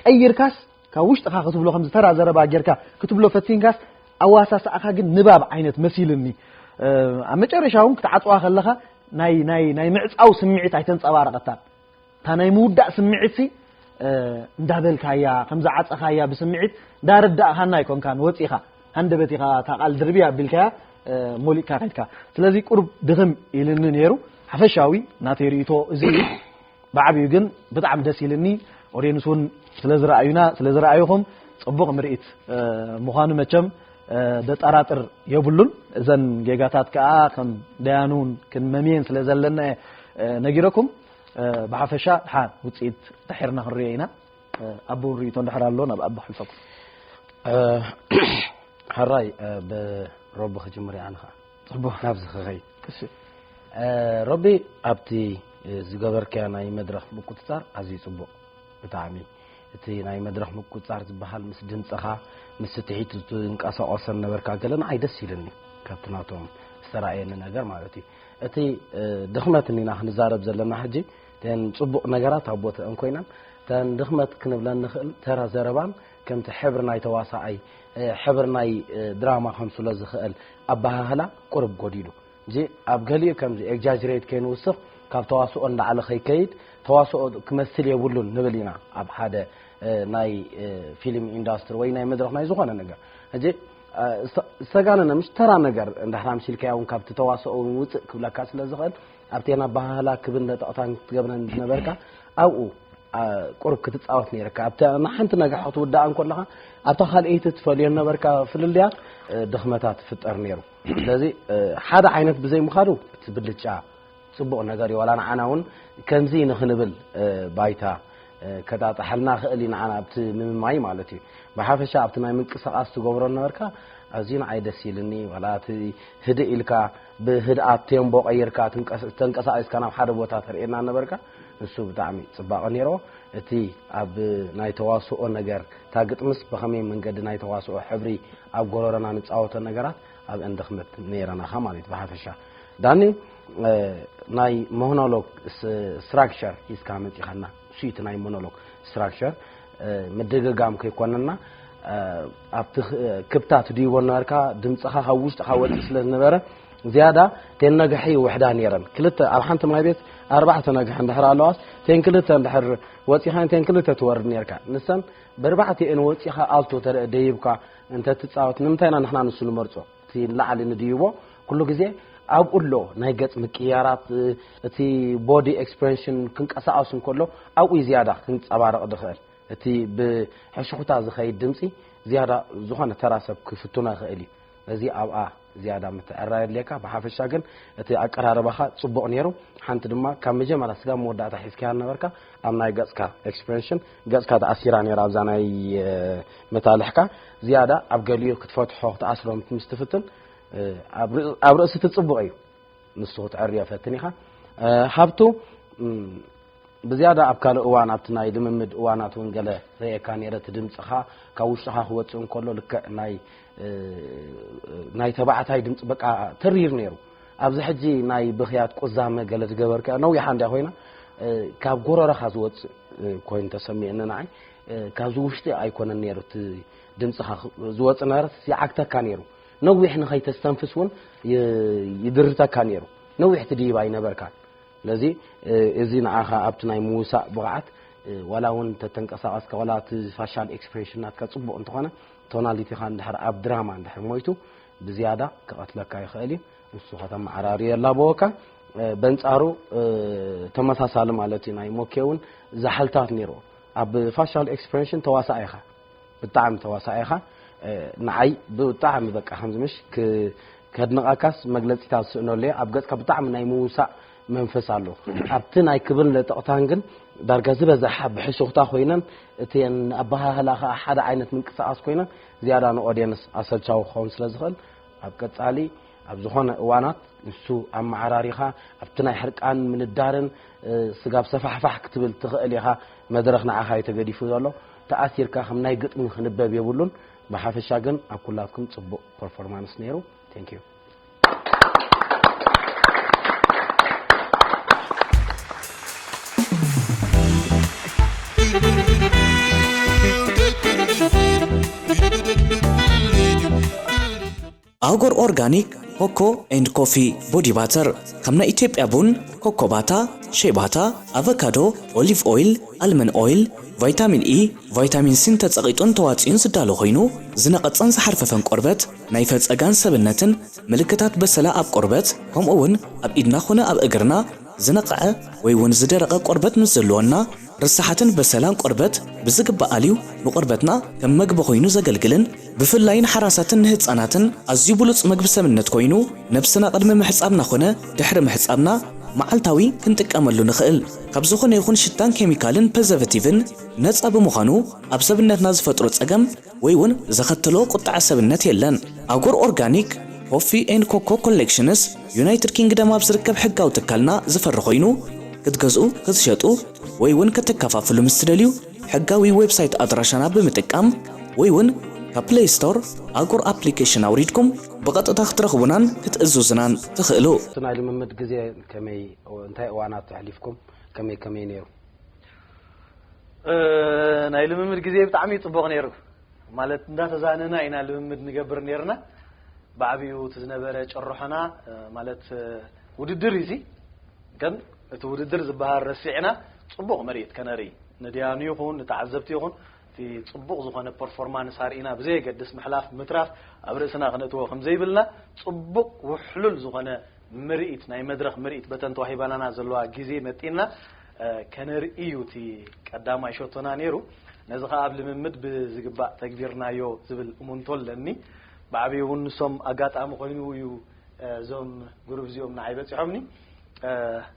ቀይርካስ ካብ ውሽጥኻ ክትብሎ ከምዚ ተራ ዘረባ ጌርካ ክትብሎ ፈቲንካስ ኣዋሳስኣኻ ግን ንባብ ዓይነት መሲልኒ ኣብ መጨረሻ እውን ክትዓጽዋ ከለኻ ናይ ናይ ናይ ምዕጻው ስምዒት ኣይተንጸባረቐታን እታ ናይ ምውዳእ ስምዒት ሲ እንዳበልካያ ከም ዝዓጸኻያ ብስምዒት እንዳረዳእኻና ኣይኮንካን ወጺኻ ሃንደበት ኢኻ እታ ቃል ድርብያ ኣቢልካያ ሞሊእካ ከድካ ስለዚ ቁሩብ ድኽም ኢልኒ ነይሩ ሓፈሻዊ ናተይ ርእቶ እዚ እዩ ብዓብዩ ግን ብጣዕሚ ደስ ኢልኒ ኦድየንስ እውን ስለ ዝረኣዩና ስለ ዝረኣዩኹም ጽቡቕ ምርኢት ምዃኑ መቸም ደጠራጥር የብሉን እዘን ጌጋታት ከዓ ከም ደያኑ እውን ክንመምየን ስለ ዘለና ነጊረኩም ብሓፈሻ ድሓን ውፅኢት ድሕርና ክንሪኦ ኢና ኣቦ ርእቶ እንድሕር ኣሎ ናብ ኣቦ ሓልፈኩም ሕራይ ብሮቢ ክጅምር ኣነ ከዓ ጽቡቅ ናብዚ ክኸይድ ሮቢ ኣብቲ ዝገበርካዮ ናይ መድረኽ ምቁፅፃር ኣዝዩ ጽቡቅ ብጣዕሚ እቲ ናይ መድረኽ ምቁፅፃር ዝበሃል ምስ ድምፅኻ ምስ ትሒት ዝንቀሳቀሰ ነበርካ ገለ ንዓይ ደስ ኢልኒ ካብቲ ናቶም ዝተረኣየኒ ነገር ማለት እዩ እቲ ድኽመት እኒና ክንዛረብ ዘለና ሕጂ ተን ፅቡቅ ነገራት ኣብ ቦትአን ኮይነን ተን ድኽመት ክንብለን ንኽእል ተራ ዘረባን ከምቲ ሕብሪ ናይ ተዋሳኣይ ሕብሪ ናይ ድራማ ከምስሎ ዝኽእል ኣበሃህላ ቁርብ ጎዲሉ እዚ ኣብ ገሊኡ ከምዚ exaggerate ከይንውስኽ ካብ ተዋስኦ ንላዕሊ ከይከይድ ተዋስኦ ክመስል የብሉን ንብል ኢና ኣብ ሓደ ናይ ፊልም ኢንዳስትሪ ወይ ናይ መድረኽ ናይ ዝኾነ ነገር ሕጂ ዝተጋነነ ምሽ ተራ ነገር እንድሕር ኣምሲልካዮ እውን ካብቲ ተዋስኦ እውን ውፅእ ክብለካ ስለ ዝኽእል ኣብቲ ኣበሃህላ ክብን ነጠቕታን ክትገብረን ዝነበርካ ኣብኡ ቁሩብ ክትፃወት ነይርካ ኣብቲ ንሓንቲ ነገር ክትውዳእ እንከለኻ ኣብታ ካልኣይቲ ትፈልዮ ነበርካ ፍልልያት ድኽመታት ትፍጠር ነይሩ ስለዚ ሓደ ዓይነት ብዘይምኻዱ እቲ ብልጫ ፅቡቕ ነገር እዩ ዋላ ንዓና እውን ከምዚ ንኽንብል ባይታ ከጣጥሐልና ክእል እዩ ንዓና ኣብቲ ምምማይ ማለት እዩ ብሓፈሻ ኣብቲ ናይ ምንቅስቃስ ትገብሮ ነበርካ ኣዝዩ ንዓይ ደስ ኢልኒ ዋላ እቲ ህድእ ኢልካ ብህድኣት ቴምቦ ቀይርካ ተንቀሳቂስካ ናብ ሓደ ቦታ ተርእየና ነበርካ ንሱ ብጣዕሚ ፅባቐ ነይሮ እቲ ኣብ ናይ ተዋስኦ ነገር እታ ግጥምስ ብኸመይ መንገዲ ናይ ተዋስኦ ሕብሪ ኣብ ጎረረና ንፃወቶ ነገራት ኣብአን ድኽመት ነይረናኻ ማለት ብሓፈሻ ዳኒ ናይ ሞኖሎግ structure ሒዝካ መፂኻና እሱ እቲ ናይ ሞኖሎግ structure ምድግጋም ከይኮነና ኣብቲ ክብታ ትድይቦ ነበርካ ድምፅኻ ካብ ውሽጥኻ ወፂ ስለ ዝነበረ ዝያዳ ቴን ነግሒ ይውሕዳ ነይረን ክልተ ኣብ ሓንቲ ማይ ቤት ኣርባዕተ ነግሒ እንድሕር ኣለዋስ ቴን ክልተ እንድሕር ወፂኻን ቴን ክልተ ትወርድ ነይርካ ንሰን ብርባዕቲኤን ወፂኻ ኣልቶ ተረእ ደይብካ እንተትፃወት ንምንታይ ኢና ንሕና ንሱ ንመርፆ እቲ ንላዕሊ ንድይቦ ኩሉ ግዜ ኣብኡ ኣሎ ናይ ገፅ ምቅያራት እቲ body expression ክንቀሳቀስ እንከሎ ኣብኡ ዝያዳ ክንፀባረቕ ዝኽእል እቲ ብሕሽኹታ ዝኸይድ ድምፂ ዝያዳ ዝኾነ ተራ ሰብ ክፍትኖ ይኽእል እዩ ነዚ ኣብኣ ዝያዳ ምትዕራይ ኣድልየካ ብሓፈሻ ግን እቲ ኣቀራርባኻ ፅቡቕ ነይሩ ሓንቲ ድማ ካብ መጀመርያ ስጋብ መወዳእታ ሒዝካያ ነበርካ ኣብ ናይ ገፅካ expression ገፅካ ተኣሲራ ነይራ ኣብዛ ናይ መታልሕካ ዝያዳ ኣብ ገሊኡ ክትፈትሖ ክትኣስሮ ምስ ትፍትን ኣብ ርእሲ እቲ ፅቡቕ እዩ ንሱ ክትዕርዮ ፈትን ኢኻ ሃብቱ ብዝያዳ ኣብ ካልእ እዋን ኣብቲ ናይ ልምምድ እዋናት እውን ገለ ርእየካ ነይረ እቲ ድምፅኻ ካብ ውሽጥኻ ክወፅእ እንከሎ ልክዕ ናይ ናይ ተባዕታይ ድምፂ በቃ ተሪር ነይሩ ኣብዚ ሕጂ ናይ ብኽያት ቁዛመ ገለ ዝገበርካ ነዊሓ እንድያ ኮይና ካብ ጎረረኻ ዝወፅእ ኮይኑ ተሰሚዕኒ ንዓይ። ካብዚ ውሽጢ ኣይኮነን ነይሩ እቲ ድምፅኻ ዝወፅ ነበረት፣ ይዓግተካ ነይሩ። ነዊሕ ንኸይተስተንፍስ እውን ይድርተካ ነይሩ። ነዊሕ ትድይብ ኣይነበርካን። ስለዚ እዚ ንዓኻ ኣብቲ ናይ ምውሳእ ብቕዓት፣ ዋላ እውን ተተንቀሳቐስካ፣ ዋላ እቲ ፋሻል ኤክስፕሬሽን ናትካ ፅቡቕ እንተኾነ፣ ቶናሊቲኻ እንድሕር ኣብ ድራማ እንድሕር ሞይቱ፣ ብዝያዳ ክቐትለካ ይኽእል እዩ። ንሱ ከተመዓራርዮ የላበወካ። በንጻሩ ተመሳሳሊ ማለት እዩ። ናይ ሞኬ እውን ዛሕልታት ነይርዎ። ኣብ ፋሻል ኤክስፕሬሽን ተዋሳእ ኢኻ፣ ብጣዕሚ ተዋሳእ ኢኻ። ንዓይ ብጣዕሚ በቃ ከምዚ ምሽ ክ- ከድንቐካስ መግለጺታት ስእነሉ እየ። ኣብ ገጽካ ብጣዕሚ ናይ ምውሳእ መንፈስ ኣሎ። ኣብቲ ናይ ክብርን ለጠቕታን ግን ዳርጋ ዝበዝሓ ብሕሹኽታ ኮይነን፣ እተን ኣበሃህላ ከኣ ሓደ ዓይነት ምንቅስቓስ ኮይነን ዝያዳ ንኦድየንስ ኣሰልቻዊ ክኸውን ስለ ዝኽእል፣ ኣብ ቀጻሊ ኣብ ዝኾነ እዋናት ንሱ ኣመዓራሪኻ ኣብቲ ናይ ሕርቃን ምንዳርን ስጋብ ሰፋሕፋሕ ክትብል ትኽእል ኢኻ። መድረኽ ንዓኻ እዩ ተገዲፉ ዘሎ። ተኣሲርካ ከም ናይ ግጥሚ ክንበብ የብሉን። ብሓፈሻ ግን ኣብ ኩላትኩም ጽቡቕ ፐርፎርማንስ ነይሩ። Thank you። ኣጎር ኦርጋኒክ ኮኮ ኤንድ ኮፊ ቦዲ ባተር፣ ከም ናይ ኢትዮጵያ ቡን፣ ኮኮባታ፣ ሼባታ፣ ኣቨካዶ፣ ኦሊቭ ኦይል፣ ኣልመን ኦይል፣ ቫይታሚን ኢ፣ ቫይታሚን ሲን ተጸቒጡን ተዋጺኡን ዝዳሎ ኮይኑ፣ ዝነቐጸን ዝሓርፈፈን ቆርበት፣ ናይ ፈጸጋን ሰብነትን ምልክታት በሰላ ኣብ ቆርበት፣ ከምኡ እውን ኣብ ኢድና ኾነ ኣብ እግርና ዝነቕዐ ወይ እውን ዝደረቐ ቆርበት ምስ ዘለወና፣ ርሳሓትን በሰላን ቆርበት ብዝግባእ ኣልዩ ንቆርበትና ከም መግቢ ኮይኑ ዘገልግልን ብፍላይ ንሓራሳትን ንህጻናትን ኣዝዩ ብሉጽ መግቢ ሰብነት ኮይኑ ነብስና ቅድሚ ምሕጻብና ኾነ ድሕሪ ምሕጻብና መዓልታዊ ክንጥቀመሉ ንኽእል። ካብ ዝኾነ ይኹን ሽታን ኬሚካልን ፐዘርቨቲቭን ነጻ ብምዃኑ ኣብ ሰብነትና ዝፈጥሮ ጸገም ወይ እውን ዘኸተሎ ቁጥዐ ሰብነት የለን። ኣጎር ኦርጋኒክ ኮፊ ኤንድ ኮኮ ኮሌክሽንስ ዩናይትድ ኪንግደም ኣብ ዝርከብ ሕጋዊ ትካልና ዝፈሪ ኮይኑ ክትገዝኡ፣ ክትሸጡ ወይ እውን ከተከፋፍሉ ምስ ትደልዩ ሕጋዊ ዌብሳይት ኣድራሻና ብምጥቃም ወይ እውን ካብ ፕሌይ ስቶር ኣጎር ኣፕሊኬሽን ኣውሪድኩም ብቐጥታ ክትረኽቡናን ክትእዝዙናን ትኽእሉ። እቲ ናይ ልምምድ ግዜ ከመይ፣ እንታይ እዋናት ኣሕሊፍኩም፣ ከመይ ከመይ ነይሩ? እ፣ ናይ ልምምድ ግዜ ብጣዕሚ ጽቡቕ ነይሩ። ማለት እንዳተዛነና ኢና ልምምድ ንገብር ነይርና። ብዓቢኡ እቲ ዝነበረ ጭርሖና፣ እ፣ ማለት፣ እ፣ ውድድር እዩ እዚ። ግን እቲ ውድድር ዝበሃል ረሲዕና ጽቡቕ ምርኢት ከነርኢ፣ ንድያኑ ይኹን ንተዓዘብቲ ይኹን እቲ ጽቡቕ ዝኾነ ፐርፎርማንስ ኣርኢና ብዘየገድስ ምሕላፍ ምትራፍ ኣብ ርእስና ክነእትዎ ከም ዘይብልና ጽቡቕ ውሕሉል ዝኾነ ምርኢት፣ ናይ መድረኽ ምርኢት በተን ተዋሂባናና ዘለዋ ግዜ መጢና፣ እ፣ ከነርኢ እዩ እቲ ቀዳማይ ሸቶና ነይሩ። ነዚ ኸኣ ኣብ ልምምድ ብዝግባእ ተግቢርናዮ ዝብል እሙንቶ ኣለኒ። ብዓቢኡ እውን ንሶም ኣጋጣሚ ኮይኑ እዩ፣ እ፣ እዞም ግሩፕ እዚኦም ንዓይ በጺሖምኒ። እ፣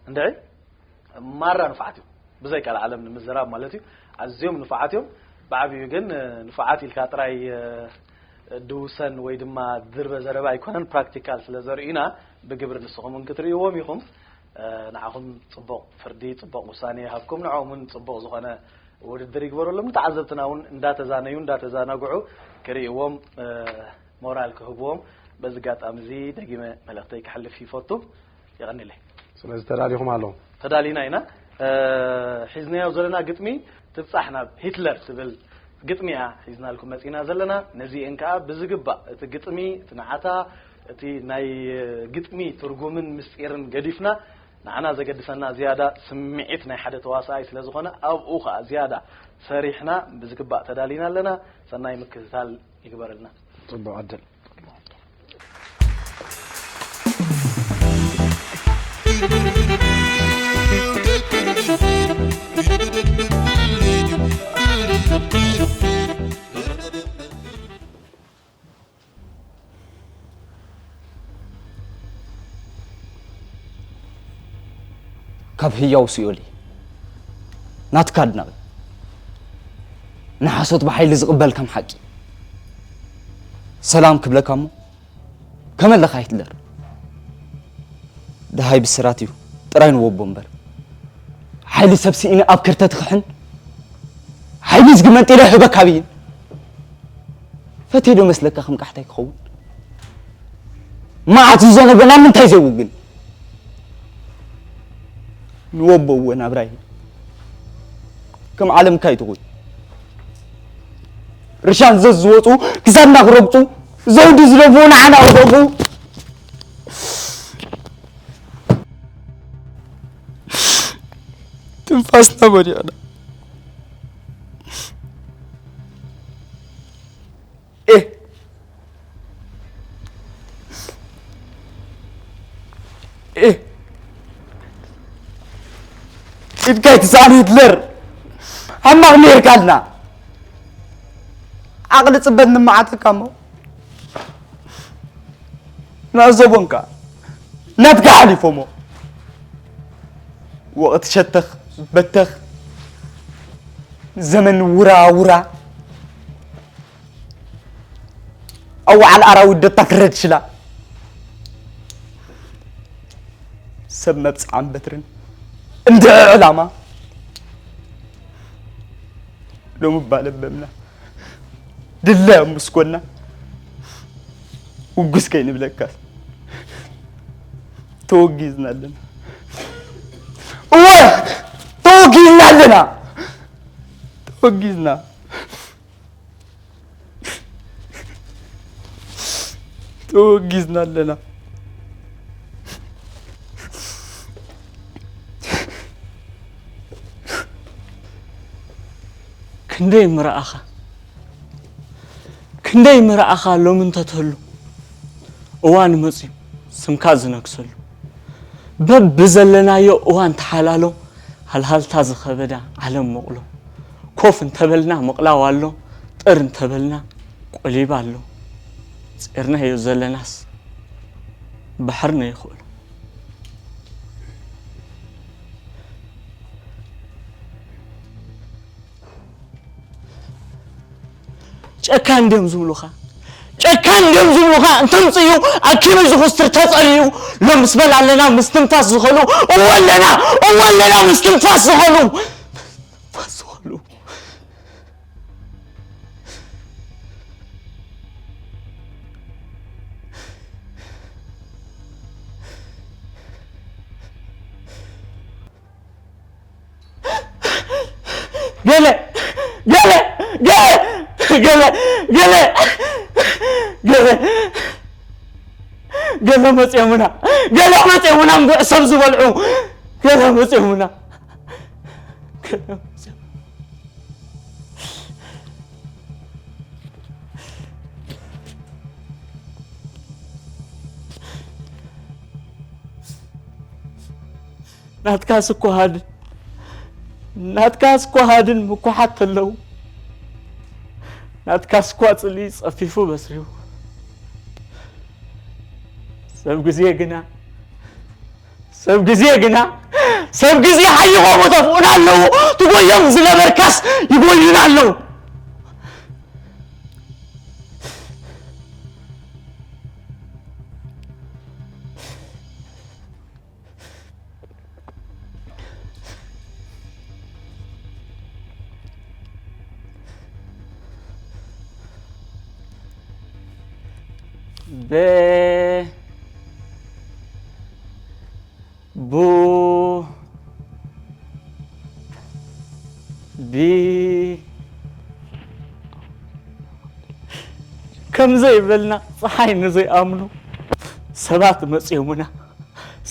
እንድዒ ማራ ንፉዓት እዮም። ብዘይ ቃል ዓለም ንምዝራብ ማለት እዩ። ኣዝዮም ንፉዓት እዮም። ብዓቢኡ ግን፣ እ፣ ንፉዓት ኢልካ ጥራይ፣ እ፣ ድውሰን ወይ ድማ ድርበ ዘረባ ኣይኮነን፣ ፕራክቲካል ስለ ዘርእዩና ብግብሪ ንስኹም እውን ክትርእይዎም ኢኹም። እ፣ ንዓኹም ጽቡቕ ፍርዲ፣ ጽቡቕ ውሳኔ ይሃብኩም። ንዕኦም እውን ጽቡቕ ዝኾነ ውድድር ይግበረሎም። ንተዓዘብትና እውን እንዳተዛነዩ፣ እንዳተዛናግዑ ክርእይዎም፣ እ፣ ሞራል ክህብዎም በዚ ኣጋጣሚ እዚ ደጊመ መልእኽተይ ከሕልፍ ይፈቱ። የቐንየለይ። ስለዚ ተዳሊኹም ኣለኹም? ተዳሊና ኢና። እ፣ ሒዝናዮ ዘለና ግጥሚ ትብጻሕ ናብ ሂትለር ትብል ግጥሚ እያ ሒዝናልኩም መጺና ዘለና። ነዚኤን ከኣ ብዝግባእ እቲ ግጥሚ፣ እቲ ንዓታ፣ እቲ ናይ ግጥሚ ትርጉምን ምስጢርን ገዲፍና፣ ንዓና ዘገድሰና ዝያዳ ስምዒት ናይ ሓደ ተዋሳኣይ ስለ ዝኾነ፣ ኣብኡ ከኣ ዝያዳ ሰሪሕና ብዝግባእ ተዳሊና ኣለና። ሰናይ ምክትታል ይግበረልና። ጽቡቕ ዕድል። ካብ ህያው ሲኦል እየ። ናትካ ኣድናቒ። ንሓሶት ብሓይሊ ዝቕበል ከም ሓቂ። ሰላም ክብለካ እሞ፣ ከመለኻ ሂትለር? ደሃይ ብስራት እዩ፣ ጥራይ ንወቦ እምበር። ሓይሊ ሰብ ስኢነ ኣብ ከርተት ክሕን፣ ሓይሊ እዝጊ መንጢለ ህበካ ብይን። ፈትየ ዶ መስለካ ከም ቃሕታይ ክኸውን? መዓት ዝዘነበ ናብ ምንታይ ዘይውግን? ንወቦ እወ ናብራይ። ከም ዓለምካ ኣይትኹን። ርሻን ዘዝወፁ ክሳድና ክረግፁ፣ ዘውዲ ዝደፍኡ ንዓና ክደፍኡ። ትንፋስና ወዲቕና። ኤህ! ኤህ! ኢድካ ኣይትስኣን ሂትለር! ሓማቕ ነይርካልና! ዓቕሊ ጽበት ንመዓተካ እሞ ንዕዘቦንካ ናትካ ሓሊፎሞ። ወቕቲ ሸተኽ በተኽ፣ ዘመን ውራ ውራ። ኣዋዓል ኣራዊት ደታ ክረድ ሽላ። ሰብ መብጽዓን በትርን እንድዒ ዕላማ። ሎሚ እባ ለበምና ድለ ኣብ ምስኮና ውጉስ ከይንብለካስ ተወጊዝና ኣለና። እወ ተወጊዝና ኣለና። ተወጊዝና። ተወጊዝና ኣለና። ክንደይ ምረኣኻ፣ ክንደይ ምረኣኻ ሎሚ እንተትህሉ፣ እዋን መጺኡ ስምካ ዝነግሰሉ። በብዘለናዮ እዋን ተሓላሎ፣ ሃልሃልታ ዝኸበዳ ዓለም መቕሎ። ኮፍ እንተበልና ምቕላው ኣሎ፣ ጥር እንተበልና ቆሊባ ኣሎ። ጼርናዮ ዘለናስ ባሕርና ይኽእሎ። ጨካን ድዮም ዝብሉኻ? ጨካን ድዮም ዝብሉኻ? እንተምጽኡ ኣኪሉ ዝኹስትር ተጸልዩ፣ ሎም ምስ በል ኣለና ምስትንፋስ ዝኸሉ፣ እወ ኣለና፣ እወ ኣለና ምስትንፋስ ዝኸሉ። ምስትንፋስ ዝኸሉ። ገለ፣ ገለ፣ ገለ፣ ገለ፣ ገለ፣ ገለ፣ ገለ መጽዮምና፣ ገለ መጽዮምና፣ እንጉዕ ሰብ ዝበልዑ፣ ገለ መጽዮምና፣ ገለ መጽዮምና። ናትካስ እኮ ሃድን፣ ናትካስ እኮ ሃድን ምኩሓት ተለዉ፣ ናትካስ እኳ ጽልኢ ጸፊፉ በስሪቡ። ሰብ ግዜ ግና፣ ሰብ ግዜ ግና፣ ሰብ ግዜ ሓይኾም ተፍኡና ኣለዉ፣ ትጎዮም ዝነበርካስ ይጎዩና ኣለዉ። ብ ቡ ቢ ከም ዘይበልና ጸሓይ ንዘይኣምኑ ሰባት መጽዮምና።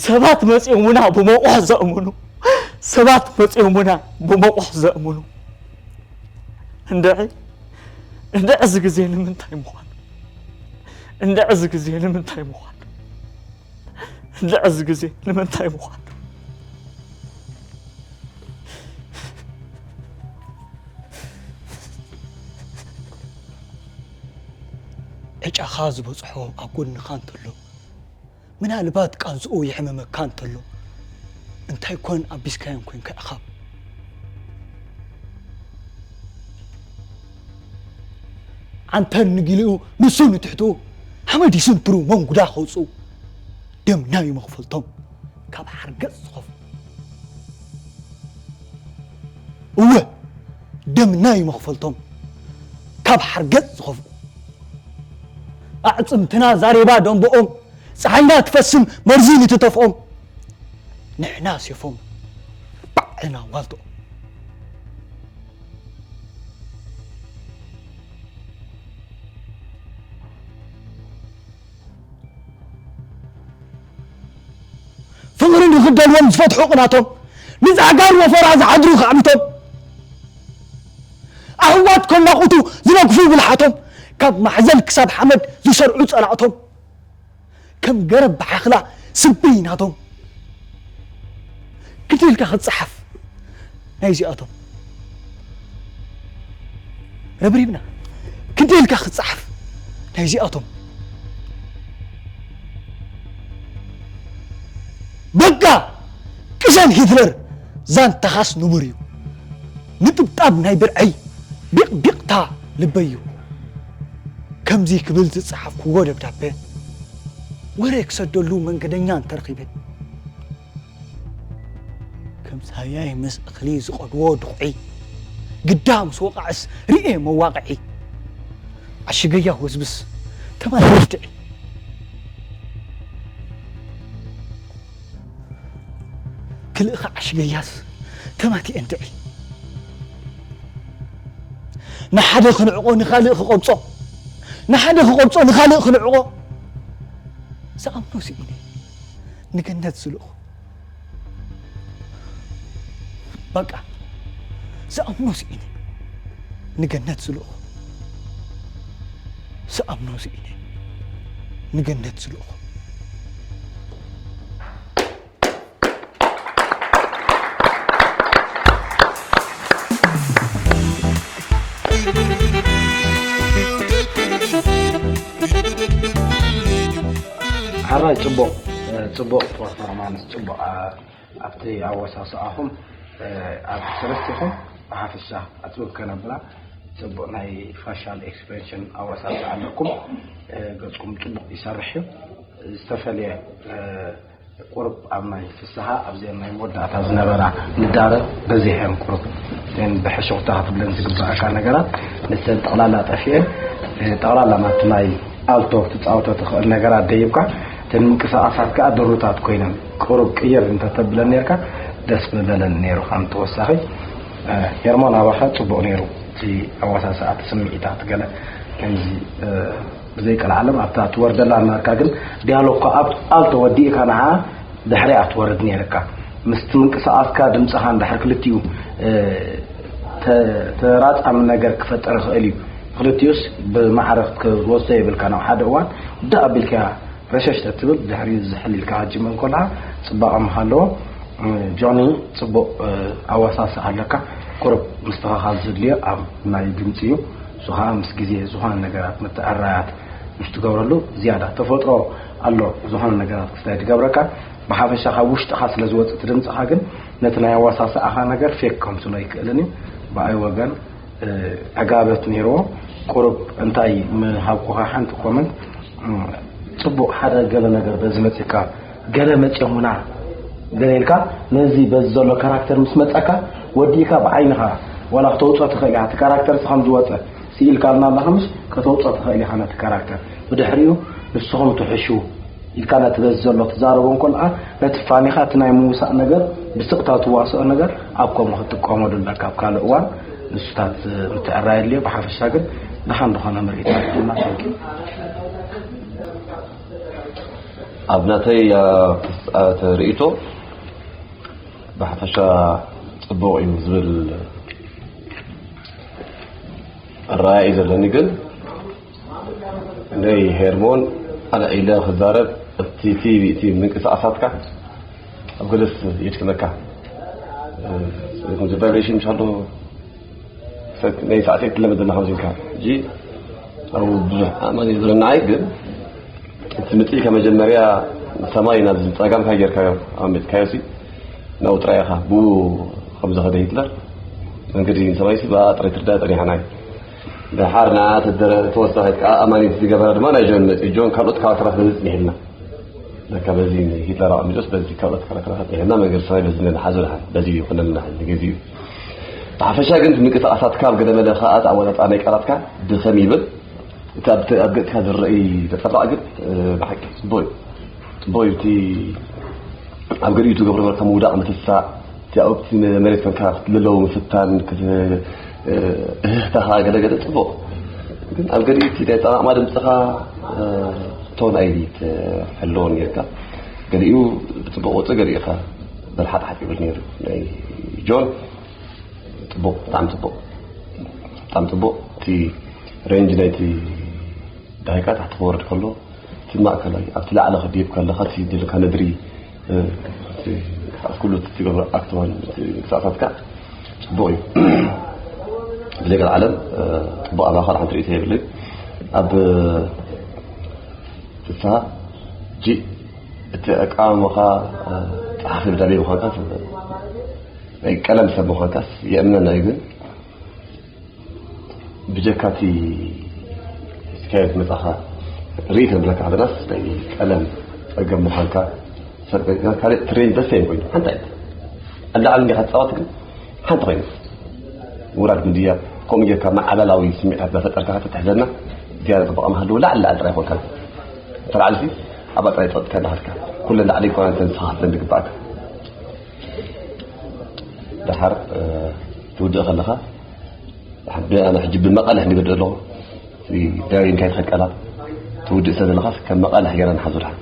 ሰባት መጽዮምና ብመቑሕ ዘእምኑ፣ ሰባት መጽዮምና ብመቑሕ ዘእምኑ። እንድዒ፣ እንድዒ እዚ ግዜ ንምንታይ ምዃኑ? እንድዒ እዚ ግዜ ንምንታይ ምዃኑ? እንድዒ እዚ ግዜ ንምንታይ ምዃኑ? ዕጫኻ ዝበጽሖ ኣብ ጎንኻ እንተሎ፣ ምናልባት ቃንዝኡ የሕምመካ እንተሎ፣ እንታይ ኮን ኣቢስካዮን ኮንካ ኢኻ? ዓንተን ንጊሊኡ፣ ንሱ ንትሕትኡ፣ ሓመድ ይስንትሩ መንጉዳ ከውፅኡ፣ ደም ናይ መኽፈልቶም ካብ ሓርገጽ ዝኸፍኡ። እወ፣ ደም ናይ መኽፈልቶም ካብ ሓርገጽ ዝኸፍኡ። ኣዕጽምትና ዛሬባ ደንበኦም፣ ፀሓይና ትፈስም መርዚ ንትተፍኦም። ንሕና ሴፎም፣ ባዕልና ዋልትኦም። ክደልዎም ዝፈትሑ ቅናቶም፣ ንዛዕጋር ወፈራ ዝሓድሩ ከዕቢቶም፣ ኣህዋት ከናቑቱ ዝነግፉ ብልሓቶም፣ ካብ ማሕዘል ክሳብ ሓመድ ዝሰርዑ ጸላእቶም፣ ከም ገረብ ብሓኽላ ስብይ ናቶም። ክንደይ ኢልካ ክትጸሓፍ ናይዚኣቶም? ረብሪብና። ክንደይ ኢልካ ክትጸሓፍ ናይዚኣቶም? በቃ! ቅሰን ሂትለር ዛንታኻስ ንቡር እዩ። ንጥብጣብ ናይ ብርዐይ ቢቕቢቕታ ልበይ እዩ። ከምዚ ክብል ዝጸሓፍክዎ ደብዳቤ፣ ወረ ክሰደሉ መንገደኛ እንተረኺበ፣ ከም ሳያይ ምስ እኽሊ ዝቐድዎ ድኹዒ፣ ግዳ ምስ ወቓዕስ ርኤ መዋቕዒ። ዓሽገያ ወዝብስ ተማን መፍትዒ። ክልእኻ ዓሽገያስ ተማቲ እንድዒ። ንሓደ ክንዕቆ ንኻልእ ክቐብጾ፣ ንሓደ ክቐብጾ ንኻልእ ክንዕቆ። ዝኣምኖ ስኢነ ንገነት ዝልእኹ። በቃ፣ ዝኣምኖ ስኢነ ንገነት ዝልእኹ። ዝኣምኖ ስኢነ ንገነት ዝልእኹ። ሓራይ ጽቡቕ፣ ጽቡቕ ፐርፎርማንስ፣ ጽቡቕ፣ ኣ-፣ ኣብቲ ኣወሳስኣኹም፣ እ፣ ኣብ ሰለስቲኹም ብሓፈሻ ኣጽብብ ከነብላ ጽቡቕ ናይ ፋሻል ኤክስፕሬሽን ኣወሳስኣ ኣለኩም። እ፣ ገጽኩም ጽቡቕ ይሰርሕ እዩ። ዝተፈልየ፣ እ፣ ቁሩብ ኣብ ናይ ፍስሃ ኣብዘን ናይ መወዳእታ ዝነበራ ንዳረ በዚሐን ቁሩብ እተን ብሕሹኽታ ክትብለን ዝግባእካ ነገራት ንሰን ጠቕላላ ጠፊኤን፣ እ፣ ጠቕላላ ናብቲ ናይ ኣልቶ ክትጻወቶ ትኽእል ነገራት ደይብካ፣ እተን ምንቅስቓሳት ከኣ ድሩታት ኮይነን ቁሩብ ቅይር እንተተብለን ኔርካ ደስ ምበለን ኔሩ። ከም ተወሳኺ፣ እ፣ ሄርሞን ኣባኻ ጽቡቕ ኔሩ። እቲ ኣወሳስኣ፣ እቲ ስምዒታት ገለ ከምዚ፣ እ፣ ብዘይቀልዓለም ኣብታ ትወርደላ እናርካ ግን ዲያሎግ ከኣ ኣብ ኣልቶ ወዲእካ ንዓ ድሕሪኣ ትወርድ ኔርካ። ምስቲ ምንቅስቓስካ ድምጽኻ እንድሕር ክልቲኡ፣ እ፣ ተ-፣ ተራጻሚ ነገር ክፈጥር ይኽእል እዩ። ክልቲኡስ ብማዕረ ክትወስዶ የብልካ። ናብ ሓደ እዋን ውድእ ኣቢልካያ ረሸሽ ተትብል ድሕሪኡ ዝሕል ኢልካ ክትጅምር እንከለኻ ጽባቐ ምሃለዎ። እ፣ ጆኒ ጽቡቕ፣ እ፣ ኣወሳስኣ ኣለካ። ቁሩብ ምስትኽኻል ዘድልዮ ኣብ ናይ ድምጺ እዩ። እሱ ኸኣ ምስ ግዜ ዝኾነ ነገራት ምትዕራያት ምስ ትገብረሉ ዝያዳ ተፈጥሮ ኣሎ ዝኾነ ነገራት ክስታይ ትገብረካ። ብሓፈሻ ካብ ውሽጥኻ ስለ ዝወጽእ እቲ ድምጽኻ ግን ነቲ ናይ ኣወሳስኣኻ ነገር ፌክ ከምስሎ ኣይክእልን እዩ። ብኣይ ወገን እ፣ ዕጋበት ነይርዎ። ቁሩብ እንታይ ምሃብኩኻ ሓንቲ ኮመንት፣ እ፣ ጽቡቕ ሓደ ገለ ነገር በዚ መጺእካ፣ ገለ መጺኦምና ገለ ኢልካ፣ ነዚ በዚ ዘሎ ካራክተር ምስ መጸካ ወዲእካ ብዓይንኻ ዋላ ክተውጽኦ ትኽእል ኢኻ። እቲ ካራክተር ከም ዝወጸ ስኢልካልና ኣለኻ ምሽ ከተውጽኦ ትኽእል ኢኻ ነቲ ካራክተር። ብድሕሪኡ ንስኹም ትሕሹ። ኢልካ ነቲ በዚ ዘሎ ትዛረቦ እንከሎ፣ ነቲ ፋኒኻ እቲ ናይ ምውሳእ ነገር ብስቕታ ትዋስኦ ነገር ኣብ ከምኡ ክትጥቀመሉ ኣለካ። ኣብ ካልእ እዋን ንሱታት ምትዕራይ የድልዮ። ብሓፈሻ ግን ደሓን ዝኾነ ምርኢት ኣርኢኹምና። Thank you። ኣብ ናተይ ርእይቶ ብሓፈሻ ጽቡቕ እዩ ዝብል ኣረኣእያ እዩ ዘለኒ። ግን ናይ ሄርሞን ኣልዒለ ክዛረብ እቲ እቲ እቲ ምንቅስቓሳትካ ኣብ ገለስ የድክመካ። እ፣ ቫይብሬሽን ምሽ ኣሎ ናይ ሳዕስዒት ትለመድ ዘለኻ መሲልካ። ሕጂ ኣብ ብዙሕ ኣእማን እዩ ዝርንዓይ፣ ግን እቲ ምጽኢካ መጀመርያ ሰማይ ናብዚ ጸጋምካ ጌርካዮ ኣቐሚጥካዮ ሲ ናብኡ ጥራይ ኢኻ። ብኡ ከም ዝኸደ ሂትለር መንገዲ ንሰማይ ሲ ብኣ ጥራይ ትርዳእ ጸኒሓና እዩ። ደሓር ንዓ ተደረ-፣ ተወሳኺት ከኣ ኣማኒት ዝገበራ ድማ ናይ ጆን መጺኡ። ጆን ካልኦት ካራክተራት በዚ ጽኒሕልና። ለካ በዚ ንሂትለር ኣቐሚጦስ በዚ ካልኦት ካራክተራት ጽኒሕልና መንገዲ ሰማይ በዚ ንሓዞ ደሓን። በዚ ይኹነልና ንግዜኡ። ብሓፈሻ ግን ምንቅስቓሳትካ ኣብ ገለ መለ ከኣ እቲ ኣወጻጽኣ ናይ ቃላትካ ድኸም ይብል። እቲ ኣብ ኣብ ገጽካ ዝረኣይ ነጸብራቕ ግን፣ እ፣ ብሓቂ ጽቡቕ እዩ። ጽቡቕ እዩ። እቲ ኣብ ገሊኡ ትገብሮ ነበርካ ምውዳቕ ምትሳእ፣ እቲ ኣብቲ መሬት ኮንካ ክትልለው ምፍታን፣ ክት-፣ እ፣ እህህታኻ ገለ ገለ ጽቡቕ። ግን ኣብ ገሊኡ እቲ ናይ ኣጠቓቕማ ድምጽኻ፣ እ፣ ቶን ኣይትሕልዎን ጌርካ። ገሊኡ ብጽቡቕ ወጽእ፣ ገሊኡ ኢኻ በልሓት ሓፂ ይብል ነይሩ ናይ ጆን። ፅቡቕ፣ ብጣዕሚ ፅቡቕ፣ ብጣዕሚ ፅቡቕ። እቲ ሬንጅ ናይቲ ዳይካ ታሕቲ ክወርድ ከሎ፣ እቲ ማእከላይ ኣብቲ ላዕሊ ክድይብ ከለኻ፣ እቲ ዘለካ ነድሪ፣ እ፣ እቲ ኣብ ኩሉ እቲ ትገብሮ ኣክትዋን እቲ ምንቅስቃሳትካ ፅቡቕ እዩ። ብዘይ ገለ ዓለም፣ እ፣ ፅቡቕ ኣባኻ ሓንቲ ርእይቶ የብለይ። ኣብ ፍስሃ፣ ጂ፣ እቲ ኣቃውማኻ፣ እ፣ ጸሓፊ ደራሲ ምዃንካስ፣ ናይ ቀለም ሰብ ምዃንካስ የእምነና እዩ። ግን ብጀካ እቲ ሒዝካዮ ዝመጻኻ ርእይቶ ንብለካ ኣለናስ፣ ናይ ቀለም ጸገም ምዃንካ፣ ሰብ ካልእ ትሬን ደስ ኣይኮይኑ። ሓንቲ ዓይነት ኣላዕሊ እንዲኻ ትጻወት፣ ግን ሓንቲ ኮይና ውራድ ምድያ፣ ከምኡ ጌርካ ማዕበላዊ ስምዒታት እናፈጠርካ ከተትሕዘና ዝያዳ ጽቡቕ ምሃለዎ። ላዕሊ ላዕሊ ጥራይ ኮንካ ተላዕልሲ ኣብኣ ጥራይ ጸጥካ እንዳሃድካ ኩለን ላዕሊ ይኮና እንተን ዝኸፍለን ዝግባእካ። ደሓር፣ እ፣ ትውድእ ከለኻ፣ ኣነ ሕጂ ብመቐልሕ እንዲገድ ኣለኹ። ዳዊን ካይትኸድ ቃላት ትውድእ ሰብ ዘለኻስ ከም መቐልሕ ጌርና ንሓዞ ደሓር።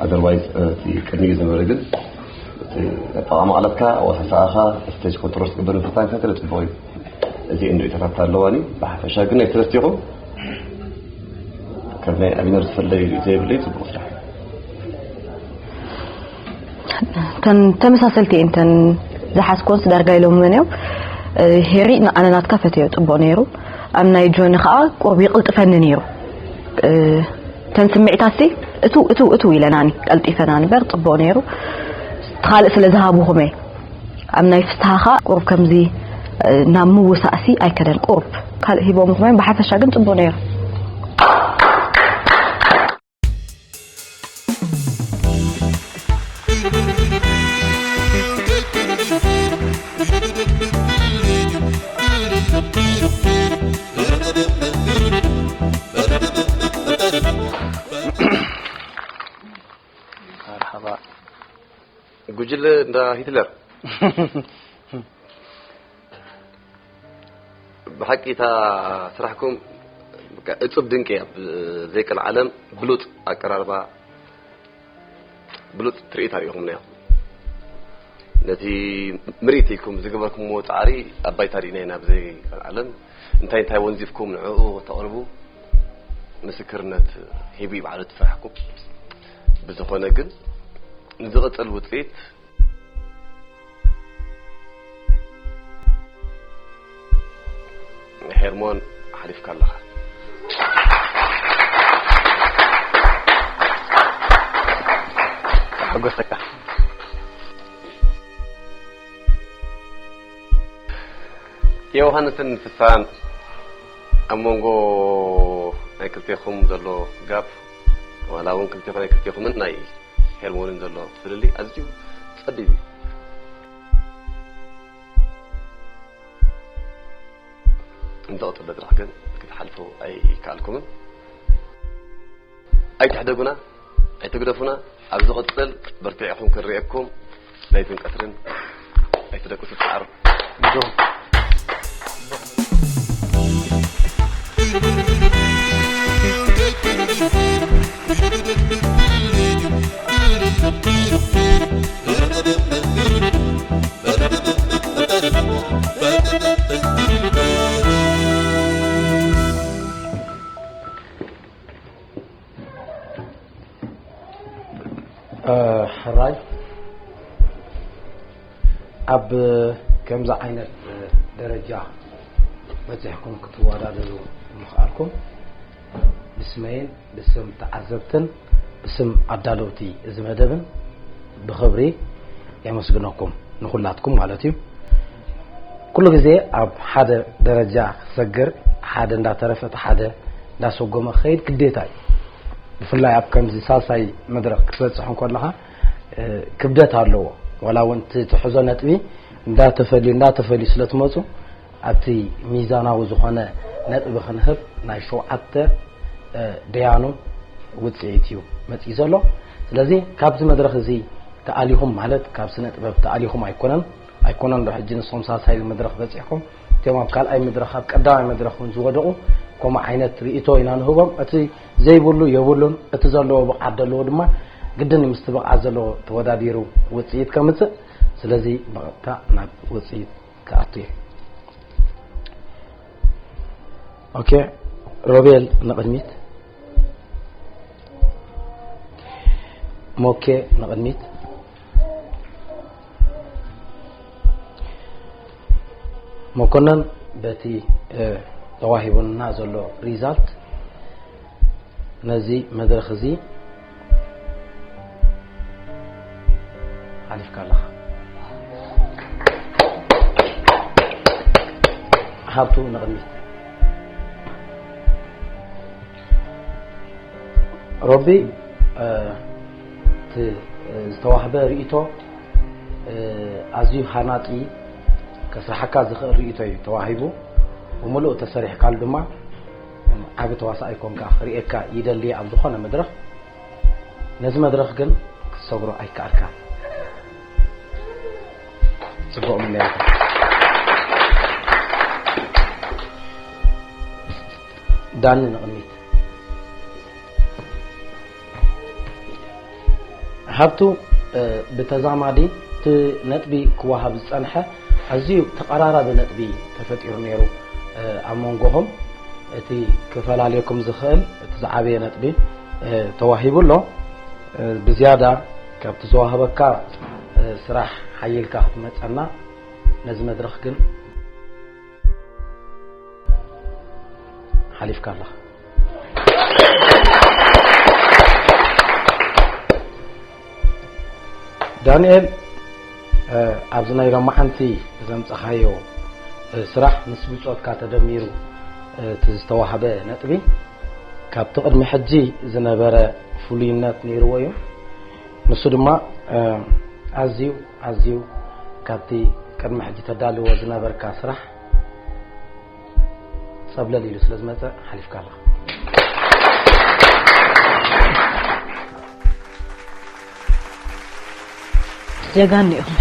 ኣዘርዋይዝ፣ እቲ ቅድሚኡ ዝነበረ ግን፣ እቲ ኣጠቓቕማ ቃላትካ፣ ኣወሳስኣኻ፣ ስቴጅ ኮንትሮል ክትገብር ምፍታንካ ገለ ጽቡቕ እዩ። እዚኤን ርእይቶታት ኣለዋኒ። ብሓፈሻ ግን ናይ ሰለስቲኹም፣ ካብ ናይ ኣቢነር ዝፈለይ ዘይብለይ ጽቡቕ ስራሕ። ተን-፣ ተመሳሰልቲ እየን ተን ዝሓዝኮንስ ዳርጋ ኢሎምወን እዮም። እ፣ ሄሪ ንኣነ ናትካ ፈትዮ ጽቡቕ ነይሩ። ኣብ ናይ ጆኒ ኸኣ ቁሩብ ይቕልጥፈኒ ነይሩ። እ፣ ተን ስምዒታትሲ እትው፣ እትው፣ እትው ኢለናኒ፣ ቀልጢፈና ንበር ጽቡቕ ነይሩ። እቲ ካልእ ስለ ዝሃብኹም እየ። ኣብ ናይ ፍስሃኻ ቁሩብ ከምዚ፣ እ፣ ናብ ምውሳእሲ ኣይከደን ቁሩብ። ካልእ ሂቦምኹም እዮም፣ ብሓፈሻ ግን ጽቡቕ ነይሩ። መርሓባ። ጉጅለ እንዳ ሂትለር። ብሓቂ እታ ስራሕኩም በቃ እጹብ ድንቂ እያ። ኣብ ዘይቀልዓለም ብሉጽ ኣቀራርባ፣ ብሉጽ ትርኢት ኣርእኹምና ኢኹም። ነቲ ምርኢት ኢልኩም ዝገበርኩምዎ ጻዕሪ ኣብ ባይታ ርኢናዮ ኢና። ኣብ ዘይቀልዓለም እንታይ እንታይ ወንዚፍኩም ንዕኡ ከተቕርቡ ምስክርነት ሂቡ እዩ ባዕሉ እቲ ስራሕኩም። ብዝኾነ ግን ንዝቕጽል ውጽኢት ሄርሞን ሓሊፍካ ኣለኻ። ሓጎሰካ። ዮሃንስን ፍስሃን፣ ኣብ መንጎ ናይ ክልቴኹም ዘሎ ጋፕ፣ ዋላ እውን ክልቴኹም ናይ ክልቴኹምን ናይ ሄርሞንን ዘሎ ፍልልይ ኣዝዩ ጸቢብ እዩ። ንዝቕጽል መድረኽ ግን ክትሓልፉ ኣይከኣልኩምን። ኣይትሕደጉና፣ ኣይትግደፉና። ኣብ ዝቕጽል በርቲዕኹም ክንርእየኩም ለይትን ቀትርን ኣይትደቅሱ፣ ጻዕሩ። እ፣ ሕራይ ኣብ ከምዚ ዓይነት ደረጃ በጺሕኩም ክትወዳደሩ ምኽኣልኩም ብስመይን ብስም ተዓዘብትን ብስም ኣዳለውቲ እዚ መደብን ብኽብሪ የመስግነኩም፣ ንኹላትኩም ማለት እዩ። ኩሉ ግዜ ኣብ ሓደ ደረጃ ክሰግር፣ ሓደ እንዳተረፈ እቲ ሓደ እንዳሰጎመ ክኸይድ ግዴታ እዩ። ብፍላይ ኣብ ከምዚ ሳልሳይ መድረኽ ክትበጽሕ እንከለኻ፣ እ፣ ክብደት ኣለዎ። ዋላ እውን እቲ ትሕዞ ነጥቢ እንዳተፈልዩ፣ እንዳተፈልዩ ስለ ትመጹ፣ ኣብቲ ሚዛናዊ ዝኾነ ነጥቢ ክንህብ ናይ ሸውዓተ፣ እ፣ ደያኑ ውጽኢት እዩ መጺኡ ዘሎ። ስለዚ ካብዚ መድረኽ እዚ ተኣሊኹም፣ ማለት ካብ ስነ ጥበብ ተኣሊኹም ኣይኮነን፣ ኣይኮነን ዶ ሕጂ ንስኹም ሳልሳይ መድረኽ በጺሕኩም፣ እቲኦም ኣብ ካልኣይ መድረኽ፣ ኣብ ቀዳማይ መድረኽ እውን ዝወደቑ ከምኡ ዓይነት ርእይቶ ኢና ንህቦም። እቲ ዘይብሉ የብሉን፣ እቲ ዘለዎ ብቕዓት ዘለዎ ድማ ግድን እዩ ምስቲ ብቕዓት ዘለዎ ተወዳዲሩ ውፅኢት ከምፅእ። ስለዚ ብቐጥታ ናብ ውፅኢት ክኣቱ እዩ። ኦኬ፣ ሮቤል ንቕድሚት። ሞኬ ንቕድሚት። መኮነን፣ በቲ ተዋሂቡና ዘሎ ሪዛልት ነዚ መድረኽ እዚ ሓሊፍካ ኣለኻ። ሃብቱ ንቕድሚት። ሮቢ፣ እቲ ዝተዋህበ ርእይቶ ኣዝዩ ሃናጺ፣ ከስርሓካ ዝኽእል ርእይቶ እዩ ተዋሂቡ። ብምሉእ ተሰሪሕካሉ ድማ ዓቢ ተዋሳኣይ ኮንካ ክርእየካ ይደሊ ኣብ ዝኾነ መድረኽ። ነዚ መድረኽ ግን ክትሰግሮ ኣይከኣልካን። ጽቡቕ ምንያታ። ዳኒ ንቕድሚት። ሃብቱ፣ ብተዛማዲ እቲ ነጥቢ ክወሃብ ዝጸንሐ ኣዝዩ ተቐራራቢ ነጥቢ ተፈጢሩ ነይሩ ኣብ መንጎኹም። እቲ ክፈላለየኩም ዝኽእል እቲ ዝዓበየ ነጥቢ ተዋሂቡ ኣሎ። ብዝያዳ ካብቲ ዝወሃበካ ስራሕ ሓይልካ ክትመጸና ነዚ መድረኽ ግን ሓሊፍካ ኣለኻ። ዳንኤል፣ ኣብዚ ናይ ሎማዓንቲ ዘምጸኻዮ ስራሕ ምስ ብጾትካ ተደሚሩ እቲ ዝተዋህበ ነጥቢ ካብቲ ቅድሚ ሕጂ ዝነበረ ፍሉይነት ነይርዎ እዩ። ንሱ ድማ ኣዝዩ ኣዝዩ ካብቲ ቅድሚ ሕጂ ተዳልዎ ዝነበርካ ስራሕ ጸብለል ኢሉ ስለ ዝመጸ ሓሊፍካ ኣለኻ። ጀጋኑ ኢኹም።